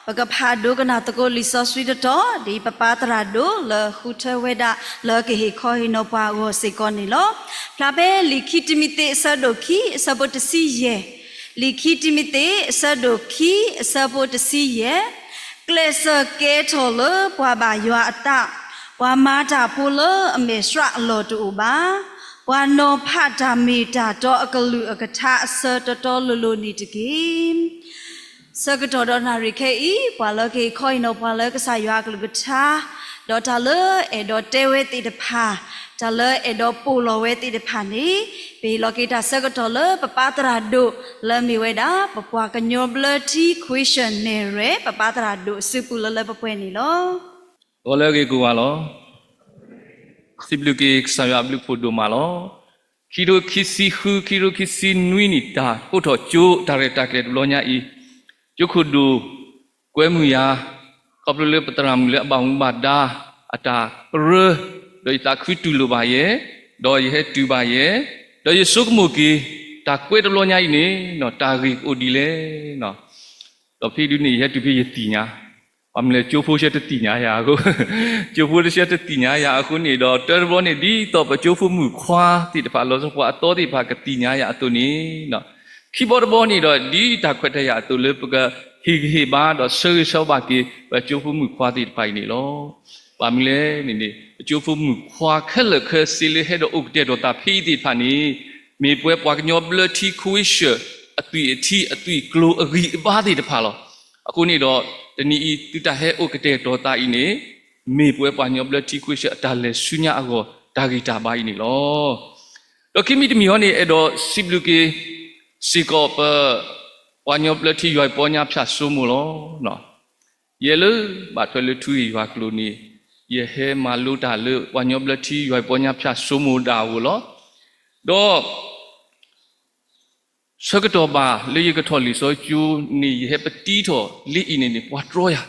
ပကဖးဒိကနၣ်သကိးလံာ်စီဆှံတတီၤ ဒ်ပပၢ်သရၣ်ဒိၣ်လၢဃုထၢဝဲဒၣ်လၢကဟ့ၣ်ခီဟ့ၣ်နီၤပှၤအဂီၢ်စ့ၢ်ကီးန့ၣ်လီၤ. ဖျါဖဲလံာ်ခံတံၤမသ့းအဆၢဒိၣ်ခံအဆၢဖိတဆံယဲၢ်, လံာ်ခံတံၤမသ့းအဆၢဒိၣ်ခံအဆၢဖိတဆံယဲၢ်, ကျဲးစၢးကဲထီၣ်လၢပှၤဘၣ်ယွၤအသး, ပှၤမၤတၢ်ဖိလၢအမဲာ်ဆှးအလီၢ်တအိၣ်ဘၣ်, ပှၤနီၤဖးတၢ်မ့ၢ်တၢ်တီအကလုၢ်အကထါအဆၢတီတီလိၤလိၤန့ၣ်တက့ၢ်. ဆၢကတီၢ်ဒီးနၣ်ရံၣ်ခဲအံၤ ပှၤလၢကဟ့ၣ်ခီဟ့ၣ်နီၤပှၤလၢကစၢ်ယွၤအကလုၢ်ကထါ, ဒီးတၢ်လၢအဲၣ်ဒိးတဲဝဲသ့ၣ်တဖၣ်, တၢ်လၢအဲၣ်ဒိးပိာ်လီၤဝဲသ့ၣ်တဖၣ်န့ၣ်, ပဟ့ၣ်လီၤက့ၤတၢ်ဆၢကတီၢ်လၢပပၢ်သရၣ်ဒိၣ်လၢမ့ၢ်ဝဲဒၣ် ပပှၤကညီဘျၢထံခွ့ၡၢၣ်နဲၣ်ရွဲၣ် ပပၢ်သရၣ်ဒိၣ်စုပူၤလၢလၢပှဲၤပှဲၤန့ၣ်လီၤ. ဂီၤလၢအဂ့ၤကိးဂၤလီၤ. စံးဘျုးက့ၤကစၢ်ယွၤအဘျုးအဖှိၣ်ဒိၣ်မးလီၤ. ခံကထိခံဆံဃု ခံကထိခံဆံနွံနံၣ် တၢ်အိးထီၣ်ကၠိတၢ်ရဲၣ်တၢ်ကျဲၤတဘျီညါအံၤ, ကၠိခိၣ်ဒိၣ် ကွဲမုာ်ယၤ, ခီဖျိလၢပသရၣ်မုၣ်လၢအဘၣ်မူဘၣ်ဒါ အတၢ်ပရၢ, ဒီးယသးခုတူၢ်လိာ်ဘၣ်ယဲ, ဒီးယဟဲတုၤဘၣ်ယဲ, ဒီးယဆိကမိၣ်က့ၤ တၢ်ကွဲးတဘျီညါအံၤန့ၣ် တၢ်ဂ့ၢ်ကအိၣ်ဒ်လဲၣ် ဒီးဖဲဒုန့ၣ် ယဟဲတုၤဖဲယသ့ၣ်ညါ, ဘၣ်မနုၤလဲၣ် ကၠိဖိဆှၢတသ့ၣ်ညါယၤအဃိ, ကၠိဖိတဆှၢတသ့ၣ်ညါယၤအဃိန့ၣ်ဒီး တၢတဘျီန့ၣ် ဒ်သိးပကၠိဖိမုၣ်ခွါသ့ၣ်တဖၣ် လီၤဆီပှၤအသီသ့ၣ်တဖၣ်ကသ့ၣ်ညါယၤအသိးန့ၣ်, ခံဘျီတဘျီန့ၣ်ဒီး ဒ်တၢ်ခွဲးတၢ်ယာ်အသိးလၢပကဟ့ၣ်ဂံၢ်ဟ့ၣ်ဘါဒီးဆၢဂ့ၤဆၢဝါဘၣ်က့ၤ ပကၠိဖိမုၣ်ခွါသ့ၣ်တဖၣ်အံၤန့ၣ်လီၤ. ဘၣ်မနုၤလဲၣ်န့ၣ်န့ၣ် ပကၠိဖိမုၣ်ခွါခဲလၢာ်ခဲဆ့လၢဟဲဒီးအိၣ်ကတဲာ်ဒီးတၢ်ဖဲအံၤသ့ၣ်တဖၣ်န့ၣ် မ့ၢ်ပှၤကညီဘျၢထံခွ့ၡၢၣ် အသွံၣ်အထံအသွံၣ်ကျိၤအဂံၢ်အဘါသ့ၣ်တဖၣ်လီၤ. အဃိန့ၣ်ဒီး တနံၤအံၤ သုတၢ်ဟဲအိၣ်ကတဲာ်ဒီးတၢ်အံၤန့ၣ် မ့ၢ်ပှၤကညီဘျၢထံခွ့ၡၢၣ်အတၢ်လဲၤဆူညါအဂီၢ် တၢ်ဂံၢ်တၢ်ဘါအံၤန့ၣ်လီၤ. ဒီးခံမံၤတမံၤအံၤန့ၣ် အဲၣ်ဒိးစံးဘျုးက့ၤစ့ၢ်ကီးပ ပှၤကညီဘျၢထံယွၤအံၤပီညါဖၠၣ်စိမိၤလီၤ. ယဲလၢဘၣ်ထွဲလၢထူဂ့ၢ်ယွၤကျိာ်န့ၣ် ယဟဲမၤလိတၢ်လၢပှၤကညီဘျၢထံယွၤအံၤပီညါဖၠၣ်စိမိၤဒၣ်အဂီၢ်လီၤ. ဒီး ဆၢကတီၢ်ဘၣ်လၢယကထီၣ်လံာ်စီဆှံကၠိန့ၣ် ယဟဲပတံထီၣ်လၢအံၤန့ၣ်န့ၣ် ပှၤတြီယၤ,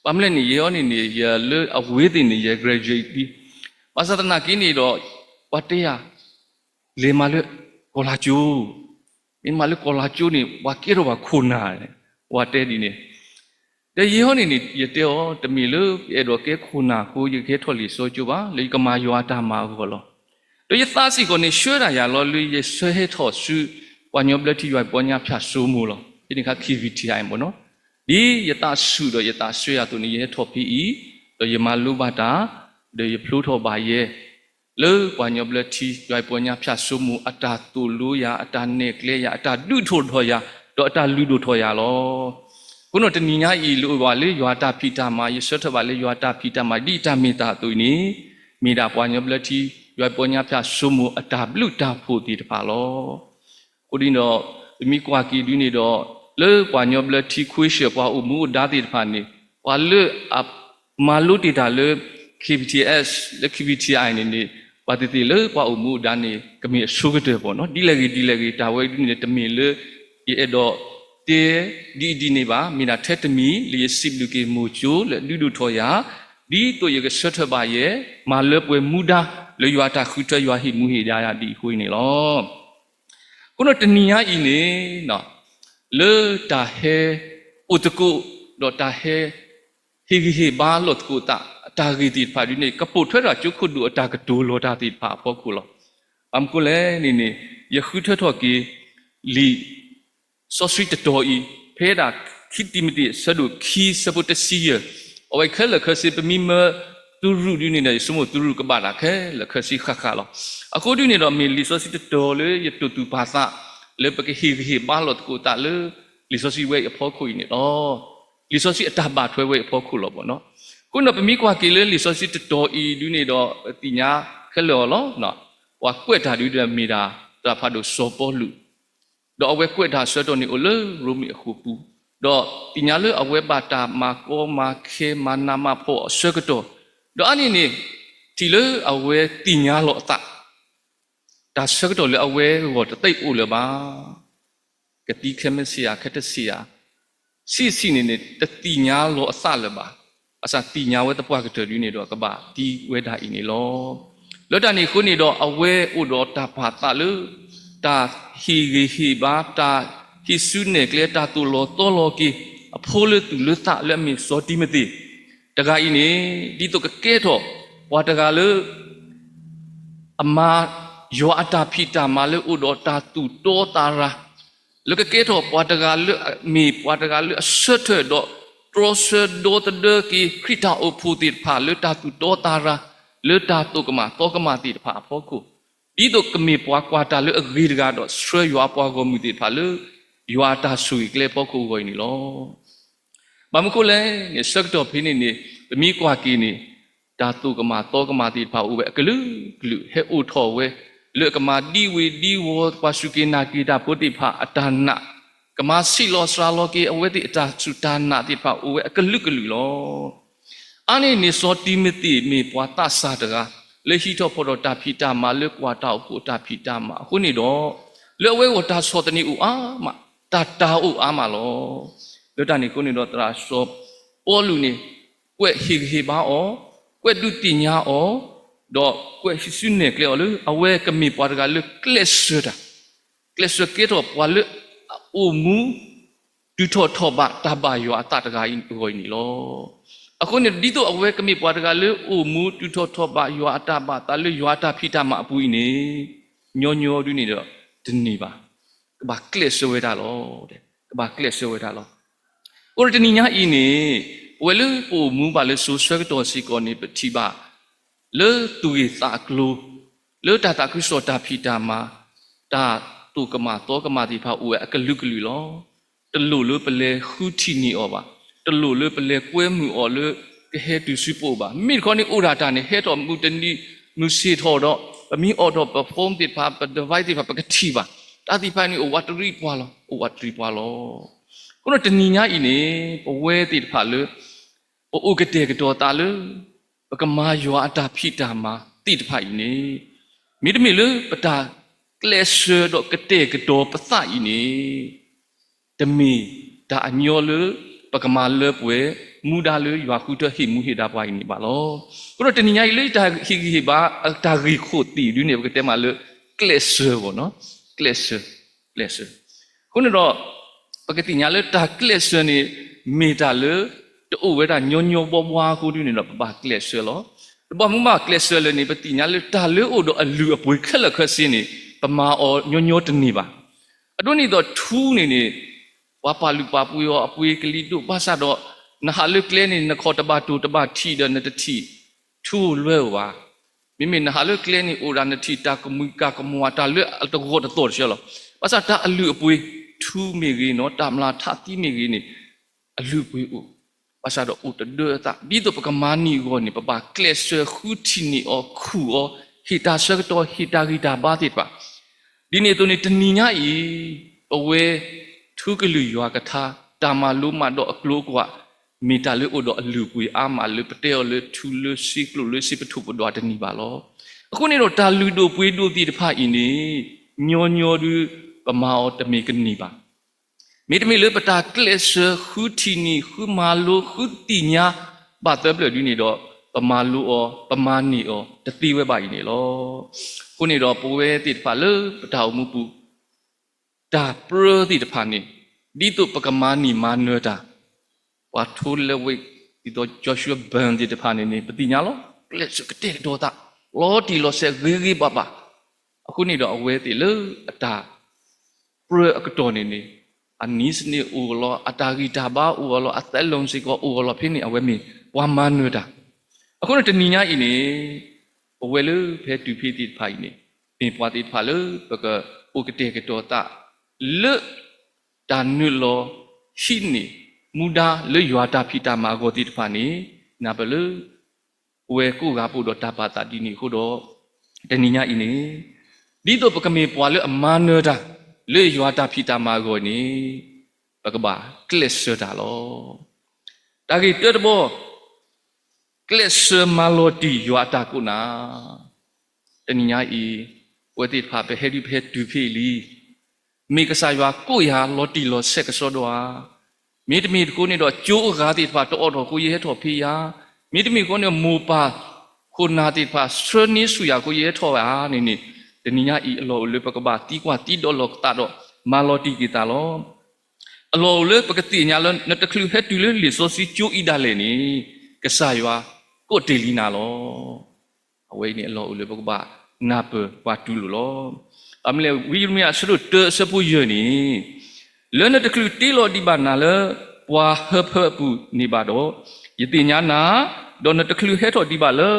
ဘၣ်မနုၤလဲၣ်န့ၣ် ယဲအံၤန့ၣ်န့ၣ် ယလၢအဝ့ၢ်သ့ၣ်န့ၣ် ယ graduate လံ, ဘၣ်ဆၣ်သနာ်က့န့ၣ်ဒီး ပှၤတဲယၤ လဲၤမၤလၢကီၢ်လၤကၠိ, မ့ၢ်မၤလၢကီၢ်လၤကၠိန့ၣ် ပှၤကဲထီၣ်ပှၤခိၣ်နၢ်, ပှၤတဲဒ်န့ၣ် ဒီးယဲအံၤန့ၣ်န့ၣ် ယတဲအီၤ တမ့ၢ်လၢယအဲၣ်ဒိးကဲခိၣ်နၢ်အဃိ ယကဟဲထီၣ်လံာ်စီဆှံကၠိဘၣ်, လၢယကမၤယွၤအတၢ်မၤအဂီၢ်လီၤ. ဒီးယသးစ့ၢ်ကီးန့ၣ် ဆှၢတၢ်ယၤလီၤ လၢယဆၢဟဲထီၣ်ဆူ ပှၤကညီဘျၢထံယွၤအံၤပီညါဖၠၣ်စိမိၤလီၤ. ဖဲန့ၣ်အခါ KVTI မ့ၢ်နီၤ, ဒ်ယသးဆူၣ်ဒီးယသးဆှၢယၤအသိးန့ၣ် ယဟဲထီၣ်ဖဲအံၤ, ဒီးယမၤလိဘၣ်တၢ်, ဒီးယဖျိထီၣ်ဘၣ်ယဲ လၢပှၤကညီဘျၢထံယွၤအံၤပီညါဖၠၣ်စိမိၤ အတၢ်သိၣ်လိယၤ, အတၢ်နဲၣ်ကျဲယၤ, အတၢ်ဒုးအိၣ်ထီၣ်ယၤ, ဒီးအတၢ်လုၢ်ဒိၣ်ထီၣ်ယၤလီၤ. အဃိန့ၣ်တနံၤညါအံၤ လိၣ်ဘၣ်လၢယွၤအတၢ်ဖံးတၢ်မၤ, ယဆၢထၢၣ်ဘၣ်လၢယွၤအတၢ်ဖံးတၢ်မၤ ဒ်အတၢ်မ့ၢ်တၢ်အသိးအံၤန့ၣ်, မ့ၢ်ဒၣ်ပှၤကညီဘျၢထံယွၤအံၤပီညါဖၠၣ်စိမိၤအတၢ်ဘျုးတၢ်ဖှိၣ်သ့ၣ်တဖၣ်လီၤ. အဃိဒ်န့ၣ်ဒီး ပမ့ၢ်ကွၢ်က့ၤဒ်န့ၣ်ဒီး လၢပှၤကညီဘျၢထံခွ့ၡၢၣ်ပှၤအိၣ်မူအိၣ်ဒါသ့ၣ်တဖၣ်န့ၣ် ပှၤလၢအမၤလိတ့ၢ်တၢ်လၢ KBTS လၢ KBTI န့ၣ်န့ၣ် ဘၣ်သ့ၣ်သ့ၣ်လၢပှၤအိၣ်မူအိၣ်ဒါန့ၣ် ကမ့ၢ်အဆိကတၢၢ်ဘၣ်နီၤ. ဒ်လဲၣ်ဂ့ၤဒ်လဲၣ်ဂ့ၤ တၢ်ဝဲဒ်န့ၣ် တမ့ၢ်လၢ ယအဲၣ်ဒိးတဲဒ်အံၤဒ်န့ၣ်ဘၣ်, မ့ၢ်ဒၣ်ထဲတမံၤလၢယစံးဘျုးက့ၤမိၤစိလၢအဒုးဒိၣ်ထီၣ်ယၤ, ဒ်သိးယကဆၢထၢၣ်ဘၣ်ယဲ မၤလၢပှဲၤမူဒါ လၢယွၤအတၢ်ဃုထၢယွၤဟ့ၣ်မူဟ့ၣ်ဒါယၤဒ်အံၤအဃိန့ၣ်လီၤ. အဃိန့ၣ်တနံၤညါအံၤန့ၣ် လၢတၢ်ဟဲအိၣ်သကိး ဒီးတၢ်ဟဲ ဟ့ၣ်ဂံၢ်ဟ့ၣ်ဘါလိာ်သကိးသး အတၢ်ဂ့ၢ်သ့ၣ်တဖၣ်ဒ်န့ၣ် ကပိာ်ထွဲထီၣ်ကၠိခိၣ်ဒိၣ်အတၢ်ကတိၤလီၤတၢ်သ့ၣ်တဖၣ်အဖီခိၣ်လီၤ. ဘၣ်မနုၤအဃိလဲၣ်န့ၣ်န့ၣ် ယဃုထၢထီၣ်က့ၤ လံာ်စီဆှံတတီၤအံၤ ဖဲဒၣ်ခံတံၤမသ့း အဆၢဒိၣ်ခံ အဆၢဖိတဆံယဲၢ်, အဝဲခဲလၢာ်ခဲဆ့ ပမ့ၢ်မၢသုးရူးဒ်န့ၣ်ဒီး ယဆိကမိၣ်သုးရူးကဘၣ်တၢ်ခဲလၢာ်ခဲဆ့ဃၣ်ဃၣ်လီၤ. အဃိဒ်န့ၣ်ဒီး မ့ၢ်လံာ်စီဆှံတတီၤလၢယတိာ်သူၣ်ပာ်သး လၢပကဟ့ၣ်ဂံၢ်ဟ့ၣ်ဘါလိာ်သကိးသးလၢ လံာ်စီဆှံဝဲအံၤအဖီခိၣ်အံၤန့ၣ်လီၤ. လံာ်စီဆှံအတၢ်ဘၣ်ထွဲဝဲအံၤအဖီခိၣ်လီၤဘၣ်နီၤ. အဃိန့ၣ်ပမ့ၢ်ကွၢ်က့ၤလၢလံာ်စီဆှံတတီၤအံၤဒ်န့ၣ်ဒီး ပသ့ၣ်ညါခဲလၢာ်အီၤလီၤ. ပှၤကွဲးတၢ်ဒ်န့ၣ်ဒီးမ့ၢ်ဒၣ်သရၣ်ဖးဒိၣ်စီၤပီလူး ဒီးအဝဲကွဲးတၢ်အဆၢကတီၢ်န့ၣ်အိၣ်လၢရိမ့ၤအဃိာ်ပူၤ, ဒီးသ့ၣ်ညါလၢအဝဲဘၣ်တၢ်မၤကီမၤခဲမၤနးမၤဖှီၣ်အဆၢကတီၢ်, ဒီးအါန့ၢ်န့ၣ် ထံၣ်လၢအဝဲသ့ၣ်ညါလီၤအသး တၢ်ဆၢကတီၢ်လၢအဝဲအဂီၢ်တသ့အိၣ်လၢၤဘၣ်. ကသံခဲမုၢ်ဆ့ၣ်ဧါ ခဲတဆ့ၣ်ဧါ, ဆံးဆံးန့ၣ်န့ၣ် တသ့ၣ်ညါလီၤအသးလၢၤဘၣ်. ဘၣ်ဆၣ်သ့ၣ်ညါဝဲသပှၢ်ကတၢၢ်ဒ်န့ၣ်ဒီး ကဘၣ်သံဝဲဒၣ်အံၤန့ၣ်လီၤ. လၢတၢ်န့ၣ်အဃိန့ၣ်ဒီး အဝဲအိၣ်ဒီးတၢ်ပာ်သးလၢ တၢ်ဟ့ၣ်ဂံၢ်ဟ့ၣ်ဘါ, တၢ်ဟံးစုနဲၣ်ကျဲ, တၢ်သိၣ်လီၤသီလီၤက့ၤအ ဖိလၢသူၣ်လၢသးလၢအမ့ၢ်စီၤတံၤမသ့း တဂၤအံၤန့ၣ် ဒ်သိးကကဲထီၣ်ပှၤတဂၤလၢ အမၤ ယွၤအတၢ်ဖံးတၢ်မၤလၢအိၣ်ဒီးတၢ်သူၣ်တီသးရၤ, လၢကကဲထီၣ်ပှၤတဂၤလၢအမ့ၢ်ပှၤတဂၤလၢအဆၢထၢၣ်ဒီး တြီဆၢဒီသဒၢက့ၤခရံာ်တၢ်အိၣ်ဖှိၣ်သ့ၣ်တဖၣ်လၢတၢ်သူၣ်တီသးရၤ လၢတၢ်သိၣ်ကမၣ်သီကမၣ်သ့ၣ်တဖၣ်အဖီခိၣ်, ဒ်သိးကမ့ၢ်ပှၤကွၢ်တၢ်လၢအဂ့ၤတဂၤဒီးဆှၢယွၤအပှၤဂီၢ်မုၢ်သ့ၣ်တဖၣ်လၢ ယွၤအတၢ်ဆိၣ်ဂ့ၤကျဲအဖီခိၣ်အဂီၢ်အံၤန့ၣ်လီၤ. ဘၣ်မနုၤအဃိလဲၣ်န့ၣ် ဆၢကတီၢ်ဖဲန့ၣ်န့ၣ် ပမ့ၢ်ကွၢ်က့ၤန့ၣ် တၢ်သိၣ်ကမၣ်သီကမၣ်သ့ၣ်တဖၣ်အိၣ်ဝဲအကလုာ်ကလုာ် ဟဲအိၣ်ထီၣ်ဝဲ လၢအကမၤဒံဝ့ၤဒံဝီၤ ပှၤစူၢ်က့ၤနာ်က့ၤတၢ်ဖိသ့ၣ်တဖၣ်အတၢ်နာ်, ကမၤဆံးလီၤစှၤလီၤက့ၤအဝဲသ့ၣ်အတၢ်စူၢ်တၢ်နာ်သ့ၣ်တဖၣ်အိၣ်ဝဲအကလုာ်ကလုာ်လီၤ. အါန့ၢ်န့ၣ် စီၤတံၤမသ့းမ့ၢ်ပှၤသးစၢ်တဂၤ လၢဟံးထီၣ်ဖီၣ်ထီၣ်တၢ်ဖံးတၢ်မၤလၢကွၢ်တၢ်အိၣ်ဖှိၣ်အတၢ်ဖံးတၢ်မၤအဃိန့ၣ်ဒီး လၢအဝဲအဂီၢ်တၢ်ဆီၣ်သနံးအိၣ်အါမး, တၢ်တၤအိၣ်အါမးလီၤ. လၢတၢ်န့ၣ်အဃိန့ၣ်ဒီးသရၣ်စီၤပီလူးန့ၣ် ကွဲးဟ့ၣ်ဂံၢ်ဟ့ၣ်ဘါအီၤ, ကွဲးဒုးသ့ၣ်ညါအီၤ, ဒီးကွဲးစူၢ်နဲၣ်ကျဲအီၤလၢ အဝဲကမ့ၢ်ပှၤတဂၤလၢကျဲးစၢးတၢ်, ကျဲးစၢးကဲထီၣ်ပှၤလၢအအိၣ်မူ တုၤထီၣ်ထီၣ်ဘးတၢ်ဘၣ်ယွၤအသးတဂၤအံၤအဂီၢ်အံၤန့ၣ်လီၤ. အဃိန့ၣ် ဒ်သိးအဝဲကမ့ၢ်ပှၤတဂၤလၢအိၣ်မူတုၤထီၣ်ထီၣ်ဘးယွၤအတၢ်ဘၣ်သးလၢယွၤအတၢ်ဖံးတၢ်မၤအပူၤအံၤန့ၣ် ညီညီဒုန့ၣ်ဒီးတန့ၢ်ဘၣ်. ကဘၣ်ကျဲးစၢးဝဲဒၣ်လီၤ. ကဘၣ်ကျဲးစၢးဝဲဒၣ်လီၤ. အဃိဒီးတနံၤညါအံၤန့ၣ် ပဝဲလၢပအိၣ်မူဘၣ်လၢစိၤဆၢကတီၢ်စ့ၢ်ကီးန့ၣ် ပထံၣ်ဘၣ် လၢသူၣ်ဂ့ၢ်သးကျိၤ လၢတၢ်သးခုကစီၣ်တၢ်ဖံးတၢ်မၤ တၢ်သိၣ်ကမၣ်သီကမၣ်သ့ၣ်တဖၣ်အိၣ်ဝဲအကလုာ်ကလုာ်လီၤ. တလိၣ်လၢပလဲၤဃုထံၣ်န့ၢ်အီၤဘၣ်. တလိၣ်လၢပလဲၤကွဲမုာ်အီၤလၢကဟဲတုၤဆူပအိၣ်ဘၣ်. မ့မ့ၢ်တခီန့ၣ် အိၣ်ဒၣ်တၢ်န့ၣ် ဟဲထီၣ်မုၢ်တနံၤ မုၢ်ဆ့ၣ်ထီၣ်ဒီး ပမ့ၢ်အိးထီၣ်ပ phone သ့ၣ်တဖၣ် ပ device သ့ၣ်တဖၣ် ပကထံၣ်ဘၣ်. တၢ်သ့ၣ်တဖၣ်န့ၣ် အိၣ်ဝးတရံးပှၤလီၤ. အိၣ်ဝးတရံးပှၤလီၤ. အဃိဒီးတနံၤညါအံၤန့ၣ် ပဝဲသ့ၣ်တဖၣ်လၢ ပအိၣ်ကတဲာ်ကတီၤသးလၢ ပကမၤယွၤအတၢ်ဖံးတၢ်မၤသ့ၣ်တဖၣ်အံၤန့ၣ် မ့တမ့ၢ်လၢပတၢ်ကျဲးစၢးဒီးကတဲာ်ကတီၤပသးအံၤန့ၣ် တမ့ၢ်တၢ်အညီလၢ ပကမၤလၢပှဲၤ မူဒါလၢယွၤဃုထၢဟ့ၣ်မူဟ့ၣ်ဒါပှၤအံၤန့ၣ်ဘၣ်လီၤ. အဃိဒီးတနံၤညါအံၤလၢတၢ်ဟ့ၣ်ဂံၢ်ဟ့ၣ်ဘါ တၢ်ဂ့ၢ်ခိၣ်သ့ၣ်ဒုန့ၣ် ပကတဲမးလၢ ကျဲးစၢးအဂီၢ်, ကျဲးစၢး, ကျဲးစၢး. အဃိန့ၣ်ဒီး ပကသ့ၣ်ညါလၢတၢ်ကျဲးစၢးန့ၣ် မ့ၢ်တၢ်လၢ တအိၣ်ဝဲဒၣ်ညီညီဘှီဘှီအဃိဒုန့ၣ်ဒီး ပဘၣ်ကျဲးစၢးလီၤ. တဘၣ်မူဘၣ်ကျဲးစၢးလၢာ်န့ၣ် ပသ့ၣ်ညါလၢတၢ်လၢအိၣ်ဒီးအလုၢ်အပှ့ၤခဲလၢာ်ခဲဆ့န့ၣ် ပမၤအီၤညီညီတန့ၢ်ဘၣ်. အဒိန့ၣ်ဒီးထူန့ၣ်န့ၣ် ပှၤပာ်လုၢ်ပာ်ပှ့ၤအီၤအပှ့ၤကလံၤဒိၣ်ဘၣ်ဆၣ်ဒီး နဟးလၢကျဲန့ၣ် နခီၣ်တဘၣ်တိၢ်တဘၣ်ထံးဒီးနတထံၣ် ထူလွဲဧိၤဘၣ်. မ့မ့ၢ်နဟးလၢကျဲန့ၣ် အိၣ်ဒၣ်နထံၣ်တၢ်ကမှံၤကၢ်ကမှံၤတၢ်လၢအတဂီၤတသီၣ်တဆၢလီၤ. ဘၣ်ဆၣ်တၢ်အလုၢ်အပှ့ၤ ထူမ့ၢ်ဂ့ၤနီၤ တၢ်မျၢ်ထးသံမ့ၢ်ဂ့ၤန့ၣ် အလုၢ်အပှ့ၤအိၣ်, ဘၣ်ဆၣ်ဒီးအိၣ်တဒၢအသး ဒ်သိးပကမၤန့ၢ်အဂီၢ်န့ၣ် ပဘၣ်ကျဲးစၢးဃုထံၣ်န့ၢ်အီၤခူၣ်အီၤ ဟ့ၣ်တၢ်ဆၢကတီၢ် ဟ့ၣ်တၢ်ဂံၢ်တၢ်ဘါသ့ၣ်တဖၣ် ဒ်န့ၣ်အသိးန့ၣ် တနံၤညါအံၤ ပဝဲထူကလုၢ်ယွၤကထါ တၢ်မၤလိမၤဒိးအကျိၤအကွာ် မ့ၢ်တၢ်လၢအိၣ်ဒီးအလုၢ်အပှ့ၤအါမးလၢပတဲအီၤလၢထူလၢစ့ကျိၣ်လၢစ့ပထိၣ်ပဒွးတန့ၢ်ဘၣ်လီၤ. အဃိန့ၣ်ဒီးတၢ်လုၢ်ဒိၣ်ပှ့ၤဒိၣ်သ့ၣ်တဖၣ်အံၤန့ၣ် ညီညီဒု ပမၤအီၤတမ့ၢ်ကန့ၢ်ဘၣ်. မ့တမ့ၢ်လၢပတၢ်ကျဲးစၢးဃုထံၣ်န့ၢ် ဃုမၤလိ ဃုသ့ၣ်ညါ ဘၣ်သၢပျၢၣ်ဒ်န့ၣ်ဒီး ပမၤလိအီၤ ပမၤန့ၢ်အီၤ တသ့ဝဲဘၣ်အံၤန့ၣ်လီၤ. အဃိန့ၣ်ဒီးပဝဲသ့ၣ်တဖၣ်လၢပတၢ်အိၣ်မူပူၤ တၢ်ပြၢသ့ၣ်တဖၣ်န့ၣ် ဒ်သိးပကမၤန့ၢ်မၤနၢၤတၢ် ပှၤထိလၢဝ့ၢ် ဒ်သိး Joshua Band သ့ၣ်တဖၣ်န့ၣ်န့ၣ် ပသ့ၣ်ညါလီၤ. ကျဲးစၢးကတဲာ်ကတီၤသး လီၤတံၢ်လီၤဆဲးဂ့ၤဂ့ၤဘၣ်ဘၣ်. အဃိန့ၣ်ဒီးအဝဲသ့ၣ်လၢအတၢ်ပြၢအကတီၢ်န့ၣ်န့ၣ် အနံၣ်စနံးအိၣ်အလီၢ် အတၢ်ဂံၢ်တၢ်ဘါအိၣ်အလီၢ် အသဲလီၤစ့ၢ်ကီးအိၣ်အလီၢ်ဖဲန့ၣ် အဝဲမ့ၢ်ပှၤမၤနၢၤတၢ်. အဃိန့ၣ်တနံၤညါအံၤန့ၣ် ပဝဲလၢဖဲတုၤဖဲသ့ၣ်တဖၣ်အံၤန့ၣ် မ့ၢ်ပှၤသ့ၣ်တဖၣ်လၢပကအိၣ်ကတဲာ်ကတီၤသး လၢ တၢ်နုာ်လီၤဟံးန့ၢ် မူဒါလၢယွၤတၢ်ဖံးတၢ်မၤအဂီၢ်သ့ၣ်တဖၣ်န့ၣ် နၢ်ပၢၢ်လၢ ပဝဲကိးဂၤပအိၣ်ဒီးတၢ်ပာ်သးဒ်န့ၣ်အဃိဒီး တနံၤညါအံၤန့ၣ် ဒ်သိးပကမ့ၢ်ပှၤလၢအမၤနၢၤတၢ် လၢယွၤတၢ်ဖံးတၢ်မၤအဂီၢ်န့ၣ် ပကဘၣ်ကျဲးစၢးတၢ်လီၤ. တၢ်ဂ့ၢ်တၢတဘီ ကျဲးစၢးမၤလီၤတံၢ်ယွၤအတၢ်ကိးနၤ တနံၤညါအံၤ ပဝဲသ့ၣ်တဖၣ်ပဟဲဒုးပဟဲတုၤဖဲအံၤလံ. မ့ၢ်ကစၢ်ယွၤကိးယၤလီၤတံၢ်လီၤဆဲးကစီဒီဧါ. မ့တမ့ၢ်တခီန့ၣ်ဒီး ကၠိအဂၤသ့ၣ်တဖၣ်တအိးထီၣ်အဃိယဟဲထီၣ်ဖဲယၤ. မ့တမ့ၢ်တခီန့ၣ် မိၢ်ပၢ်ခိၣ်နၢ်သ့ၣ်တဖၣ် ဆှၢန့ၢ်ဆူၣ်ယၤအဃိယဟဲထီၣ်ဝဲဧါန့ၣ်န့ၣ် တနံၤညါအံၤအလီၢ်အိၣ်လၢပကဘၣ်သံကွၢ်သံဒီးလီၤကသးဒီး မၤလီၤတံၢ်က့ၤသးလီၤ. အလီၢ်အိၣ်လၢပကသ့ၣ်ညါလၢ နတချုးဟဲတုၤလၢလံာ်စီဆှံကၠိအံၤဒၣ်လဲာ်န့ၣ် ကစၢ်ယွၤကိးတ့ၢ်လံနၤလီၤ. အဝဲအံၤန့ၣ် အလီၢ်အိၣ်လၢပကဘၣ်နၢ်ပၢၢ်ပှၤတူၢ်လိာ်လီၤ. အမ့ၢ်လဲၣ် ဝံယံးရမံယၤ အဆၢဒိၣ်တၢ အဆၢဖိယဲၢ်န့ၣ်, လၢနတချုးတ့လီၤဒံးဘၣ်နၤလၢ ပှၤဟၢဖၢအပူၤန့ၣ်ဘၣ်ဒီး, ယသ့ၣ်ညါနၤ, ဒီးနတချုးဟဲထီၣ်ဒံးဘၣ်လၢ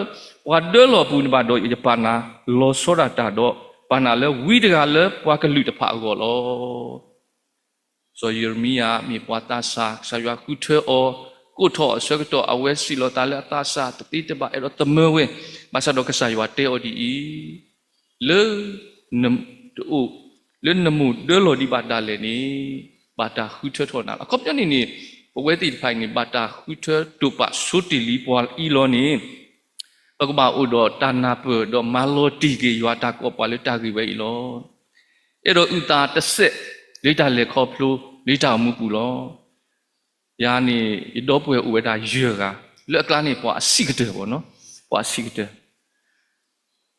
ပှၤဒၢလီၢ်အပူၤန့ၣ်ဘၣ်ဒီး ယပာ်နၤလီၤဆီဒၣ်တၢ်ဒီး ပာ်နၤလၢဝံတဂၤလၢပှၤကလုာ်တဖၣ်အဂီၢ်လီၤ. စီၤယံးရမံယၤမ့ၢ်ပှၤသးစၢ် ကစၢ်ယွၤဃုထၢအီၤ, ကိးထီၣ်အဆၢကတီၢ် အဝဲစံးလီၤသးလၢအသးစၢ် တသ့တဘၣ် အဲၣ်ဒိးသမၢဝဲ, ဘၣ်ဆၣ်ဒီးကစၢ်ယွၤတဲအီၤဒ်အံၤ, လၢ တအိၣ် လၢနမိၢ်ဒၢလီၤဒံးဘၣ်ဒၣ်လဲာ်န့ၣ် ဘၣ်တၢ်ဃုထၢထီၣ်နၤလီၤ. အခီပညီန့ၣ်န့ၣ် ပဝဲသ့ၣ်တဖၣ်အံၤန့ၣ် ဘၣ်တၢ်ဃုထၢတိာ်ပာ်ဆိတ့ၢ်လံပှၤအံၤလီၤန့ၣ် ပကဘၣ်အိၣ်ဒီးတၢ်နၢ်ပၢၢ် ဒီးမၤလီၤတံၢ်က့ၤယွၤအတၢ်ကိးပှၤလၢတၢ်ဂ့ၢ်ဝဲအံၤလီၤ. အဲၣ်ဒိးအုၣ်သးတစဲး လၢတၢ်လဲၤခီဖျိ လၢတၢ်အိၣ်မူပူၤလီၤ. ယၤန့ၣ် ယဒီပုၢ်ဝဲၢ်အိၣ်ဝဲဒၣ်ယဲၢ်ဂၤ, လၢအကျါန့ၣ် ပှၤအဆံးကတၢၢ်ဘၣ်နီၤ, ပှၤအဆံးကတၢၢ်.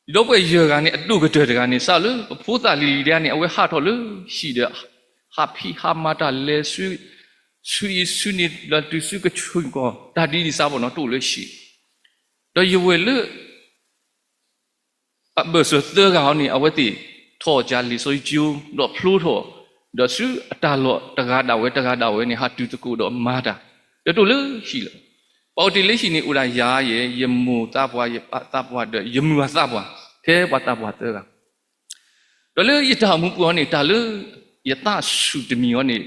ယဒီပုၢ်ဝဲၢ်ယဲၢ်ဂၤန့ၣ် အဒိၣ်ကတၢၢ်တဂၤန့ၣ် စးလၢပဖိသၣ်လံၤလံၤဒဲးန့ၣ် အဝဲဟးထီၣ်လၢဟံၣ်ဒီး ဟးဖံးဟးမၤတၢ်လဲၤဆူ ဆူအံၤဆူန့ၣ် ဒီးတုၤဆူကဆူၣ်ကီၢ် တၢ်ဒ်န့ၣ်စးဘၣ်နီၤ တအိၣ်လၢဟံၣ်, ဒီးယဝဲၢ်လၢ အဘၢၣ်စၢၤသၢဂၤအံၤန့ၣ် အဝဲသ့ၣ်ထီၣ်ကၢလံာ်စီဆှံကၠိ ဒီးဖျိထီၣ်, ဒီးဆူအတၢ်လီၢ်တဂၤဒၣ်ဝဲတဂၤဒၣ်ဝဲန့ၣ် ဟးတုၤသကိးဒီးမၤတၢ်, ဒီးတအိၣ်လၢဟံၣ်လၢၤ. ပှၤအိၣ်တ့ၢ်လၢဟံၣ်န့ၣ် အိၣ်ဒၣ်ယၤယဲၢ်, ယမိၢ်သးပှၢ်, ယပၢ်သးပှၢ်, ဒီးယမုၢ်ဂၤသးပှၢ်, ထဲပှၤသးပှၢ်သၢဂၤ ဒီးလၢယတၢ်အိၣ်မူပူၤအံၤန့ၣ် တၢ်လၢယသးဆူၣ်တမံၤအံၤန့ၣ်,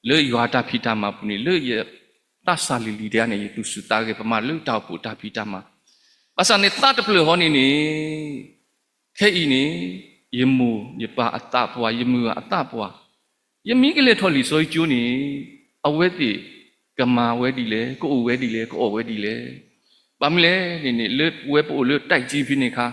လၢယွၤတၢ်ဖံးတၢ်မၤပူၤန့ၣ် လၢယသးစၢ်လံၤလံၤဒဲးန့ၣ် ယသူၣ်ဆူၣ်သးဂဲၤ ပမၤလၢတၢ်အိၣ်ဖှိၣ်တၢ်ဖံးတၢ်မၤ, ဘၣ်ဆၣ်န့ၣ်သးတဖျၢၣ်အံၤန့ၣ်န့ၣ်, ခဲအံၤန့ၣ် ယမိၢ်ယပၢ်အသးပှၢ် ယမုၢ်ဂၤအသးပှၢ်, ယမ့ၢ်ကလဲၤထီၣ်လံာ်စီဆှံကၠိန့ၣ်, အဝဲသ့ၣ်ကမၤဝဲဒ်လဲၣ်, ကအိၣ်ဝဲဒ်လဲၣ်, ကအီၣ်ဝဲဒ်လဲၣ်. ဘၣ်မနုၤလဲၣ်န့ၣ်န့ၣ် လၢပဝဲပအိၣ်လၢတၢ်ကံဖဲန့ၣ်အခါ,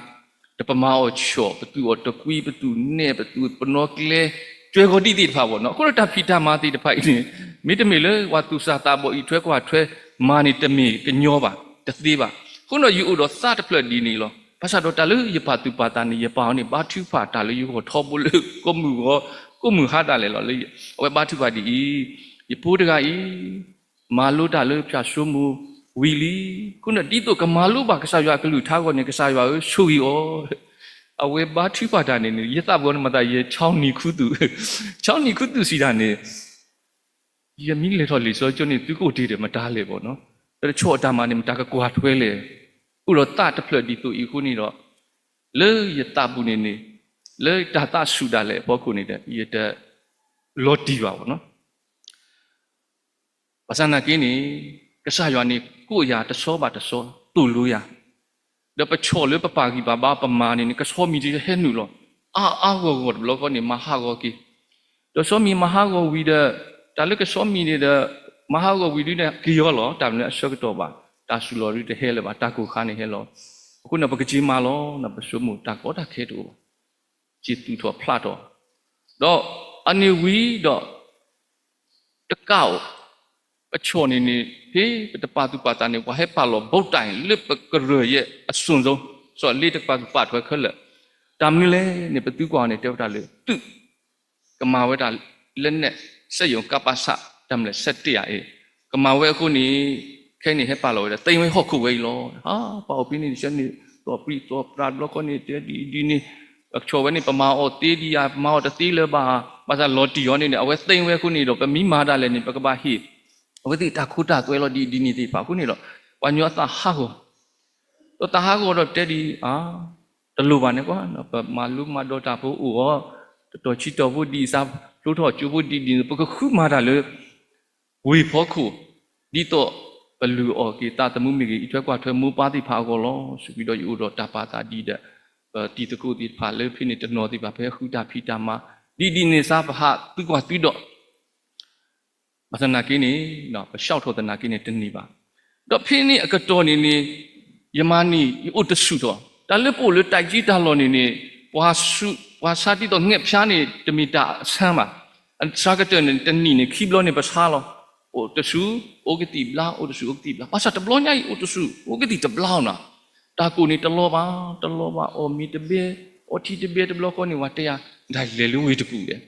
တပမၤအီၤဆှီၣ်, ပသူၣ်အီၣ်တကွံ, ပသူၣ်နဲၣ်, ပသူၣ်ပနီၣ်ကျဲ, ကၢၤဂီၤဒ်သ့ၣ်တဖၣ်ဘၣ်နီၤ. အဃိဒီးတၢ်ဖံးတၢ်မၤသ့ၣ်တဖၣ်အံၤန့ၣ်, မ့တမ့ၢ်လၢပှၤသူၣ်စၢ်သးဘီၣ်အံးထွဲကွၢ်ထွဲမၤန့ၣ် တမ့ၢ်ကညီဘၣ်, တသ့ဘၣ်. အဃိဒီးယအိၣ်ဒီးသးတဖျၢၣ်ဒ်န့ၣ်လီၤ. ဘၣ်ဆၣ်ဒီးတၢ်လၢယပာ်သူၣ်ပာ်သးန့ၣ် ယပၢ်အံၤန့ၣ် ဘါထုကဖၣ်တၢ်လၢယဂီၢ်ထီဘိလၢ ကိးမုၢ်ဂီၤ, ကိးမုၢ်ဟါဒၣ်လဲာ်လီၤ. အဝဲဘါထုကဖၣ်ဒ်အံၤ, ယဖိတဂၤအံၤ မၤလိတၢ်လၢဖၠၣ်စိမိၤဝံၤလံ. အဃိန့ၣ် ဒ်သိးကမၤလိဘၣ်ကစၢ်ယွၤအကလုၢ်ကထါအဂီၢ်န့ၣ် ကစၢ်ယွၤဧၢ ဆိၣ်ဂ့ၤအီၤ. အဝဲဘါထုကဖၣ်တၢ်န့ၣ်န့ၣ် ယသးပှၢ်န့ၣ်မၤသး ယဆီနံၤခူသူၣ်, ဆီနံၤခူသူၣ်စံးတၢ်န့ၣ် ယမ့ၢ်လဲၤထီၣ်လံာ်စီဆှံကၠိန့ၣ် သုကအိၣ်တ့ၢ်ဒီးမတၤလဲၣ်ဘၣ်နီၤ. ဒီးတဆီၣ်အတၢ်မၤန့ၣ် မတၤကကွၢ်ထွဲလဲၣ်. အိၣ်ဒီးသးတဖျၢၣ်ဒ်သိးအံၤအဃိန့ၣ်ဒီး, လၢယသးပူၤန့ၣ်န့ၣ်, လၢတၢ်သးဆူၣ်ဒၣ်လဲာ်အဖီခိၣ်န့ၣ်ဒီး ယတလီၤတံၢ်ဘၣ်ဘၣ်နီၤ. ဘၣ်ဆၣ်နာ်က့န့ၣ်, ကစၢ်ယွၤန့ၣ် ကိးယၤတဆီဘၣ်တဆီ, သိၣ်လိယၤ, ဒီးပဆီၣ်လၢပပာ်ဂံၢ်ပာ်ဘါပမၤန့ၣ်န့ၣ် ကဆီမံၤတဟဲနုာ်လီၤ. အါအါဂီၢ်ဂီၢ်တဘျီဃီန့ၣ် မၤဟးဂီၤက့ၤ, ဒီးဆီမံၤမၤဟးဂီၤဝံၤဒီး, တၢ်လၢကဆီမံၤန့ၣ်ဒီး, မၤဟးဂီၤဝံၤဒုန့ၣ် က့ၤအီၤလီၤ. တၢ်မနုၤအဆၢကတီၢ်ဘၣ်, တၢ်စူၤလီၤဒုတဟဲလၢၤဘၣ်, တၢ်ကိၢ်ခါန့ၣ်ဟဲလီၤ. အဃိန့ၣ် ပကက့ၤမၤလီၤ, ပဆိကမိၣ်တၢ်ကီတၢ်ခဲတအိၣ်ဘၣ်. က့ၤသူၣ်ထီၣ်ဖျါထီၣ်, ဒီးအန့ၣ်ဝံၤဒီး တကးအီၤ, ပဆီၣ်န့ၣ်န့ၣ် ဖဲပတပာ်သူၣ်ပာ်သးန့ၣ် ပှၤဟဲပာ်လီၤဘိးတၢ်လၢပကရၢၢ်ယဲၢ်အစိၤစိၤ, စီၤလ့တကပာ်သူၣ်ပာ်ထွဲခဲလၢာ်, တၢ်မနုၤလဲၣ်န့ၣ် ပသုကွၢ်အီၤန့ၣ် တဲဝဲဒၣ်လၢသုး ကမၤဝဲဒၣ် လက်နက် စက်ရုံ ကပစ တၢ်မလဲၣ် ဆယ့်တစ် အံၤ, ကမၤဝဲအဃိန့ၣ်, ခဲအံၤန့ၣ် ဟဲပာ်လီၤဝဲဒီး သိမ်းဝဲဟီၣ်ခိၣ်ဝဲအံၤလီၤ. ဟါ, ပှၤအိၣ်ဖဲန့ၣ် ဆၢန့ၣ် သီၣ်ပြံသီၣ်ပြါတဘျီဃီန့ၣ် တဲဒ်အံၤဒ်န့ၣ်, ဆီၣ်ဝဲန့ၣ် ပမၤအီၤသ့ဒံးဧါ, ပမၤအီၤတသ့လၢၤဘၣ်, ဘၣ်ဆၣ်လီၤတံၢ်အီၤန့ၣ်န့ၣ် အဝဲသိမ်းဝဲအဃိန့ၣ်ဒီး ပမ့ၢ်မၤဒၣ်လဲာ်န့ၣ် ပကဘၣ်ဟ့ၣ် အဝဲသ့ၣ်တၢ်ခိတၢ်သွဲလီၤဒ်အံၤဒ်န့ၣ်သ့ၣ်တဖၣ်အဃိန့ၣ်ဒီး ပှၤကညီအသးဟးဂီၤ ဒီးသးဟးဂီၤဒီးတဲဒ်အံၤ, တလိၣ်ဘၣ်န့ၣ်ကွၢ်, ပမၤလိမၤဒိးတၢ်ဖိအိၣ်အီၤ, တတီၢ်ဆံတီၢ်ဖိဒ်အံၤစး, ဖျိထီၣ်ကၠိဖိဒ်အံၤဒ်န့ၣ်, ပကဃုမၤတၢ်လၢ ဝ့ၢ်ဖီခိၣ်, ဒ်သိးပလုၢ်အီၣ်က့ၤသးသမူမ့ၢ်ဂ့ၤ, အံးထွဲကွၢ်ထွဲမိၢ်ပၢ်သ့ၣ်တဖၣ်အဂီၢ်လီၤ. စူးကွံာ်ဒီးယအိၣ်ဒီးတၢ်ပာ်သးဒ်ဒီး ပတံၤသကိးသ့ၣ်တဖၣ်လၢဖဲန့ၣ်တနီၤသ့ၣ်တဖၣ် ဖဲဃုတၢ်ဖံးတၢ်မၤ, ဒ်ဒ်န့ၣ်စး ပဟးသုကွၢ်သုဒီး ဘၣ်ဆၣ်သနာ်က့န့ၣ်, ပဆှီထီၣ်သနာ်က့န့ၣ် တန့ၢ်ဘၣ်. ဒီးဖဲန့ၣ်အကတီၢ်န့ၣ်န့ၣ်, ယမၤန့ၢ် ယအိၣ်တဆူၣ်ထီၣ်, တၢ်လၢပအိၣ်လၢတၢ်ကံတၢ်လီၢ်န့ၣ်န့ၣ်, ပှၤဆါဒ်သိးငှက်ဖျားန့ၣ် တမ့ၢ်တၢ်အဆန်းဘၣ်. အဆါကတၢၢ်န့ၣ် တနံၣ်န့ၣ် ခံဘျီန့ၣ်ပဆါလီၤ. အိၣ်တဆူၣ်, အိၣ်ကသံၣ်ဘျါ, အိၣ်တဆူၣ်, အိၣ်ကသံၣ်ဘျါ. ဘၣ်ဆၣ်တဘျီညါအံၤ အိၣ်တဆူၣ်, အိၣ်ကသံၣ်တဘျါနီၤ. တၢ်ကိၢ်န့ၣ်တလီၤဘၣ်, တလီၤဘၣ်, အီၣ်မ့ၤတဘဲ, အီထံတဘဲတဘျီဃီန့ၣ် ပှၤတဲယၤ, ဒ်လဲၤလၢဝ့ၢ်တကူၣ်ဒီး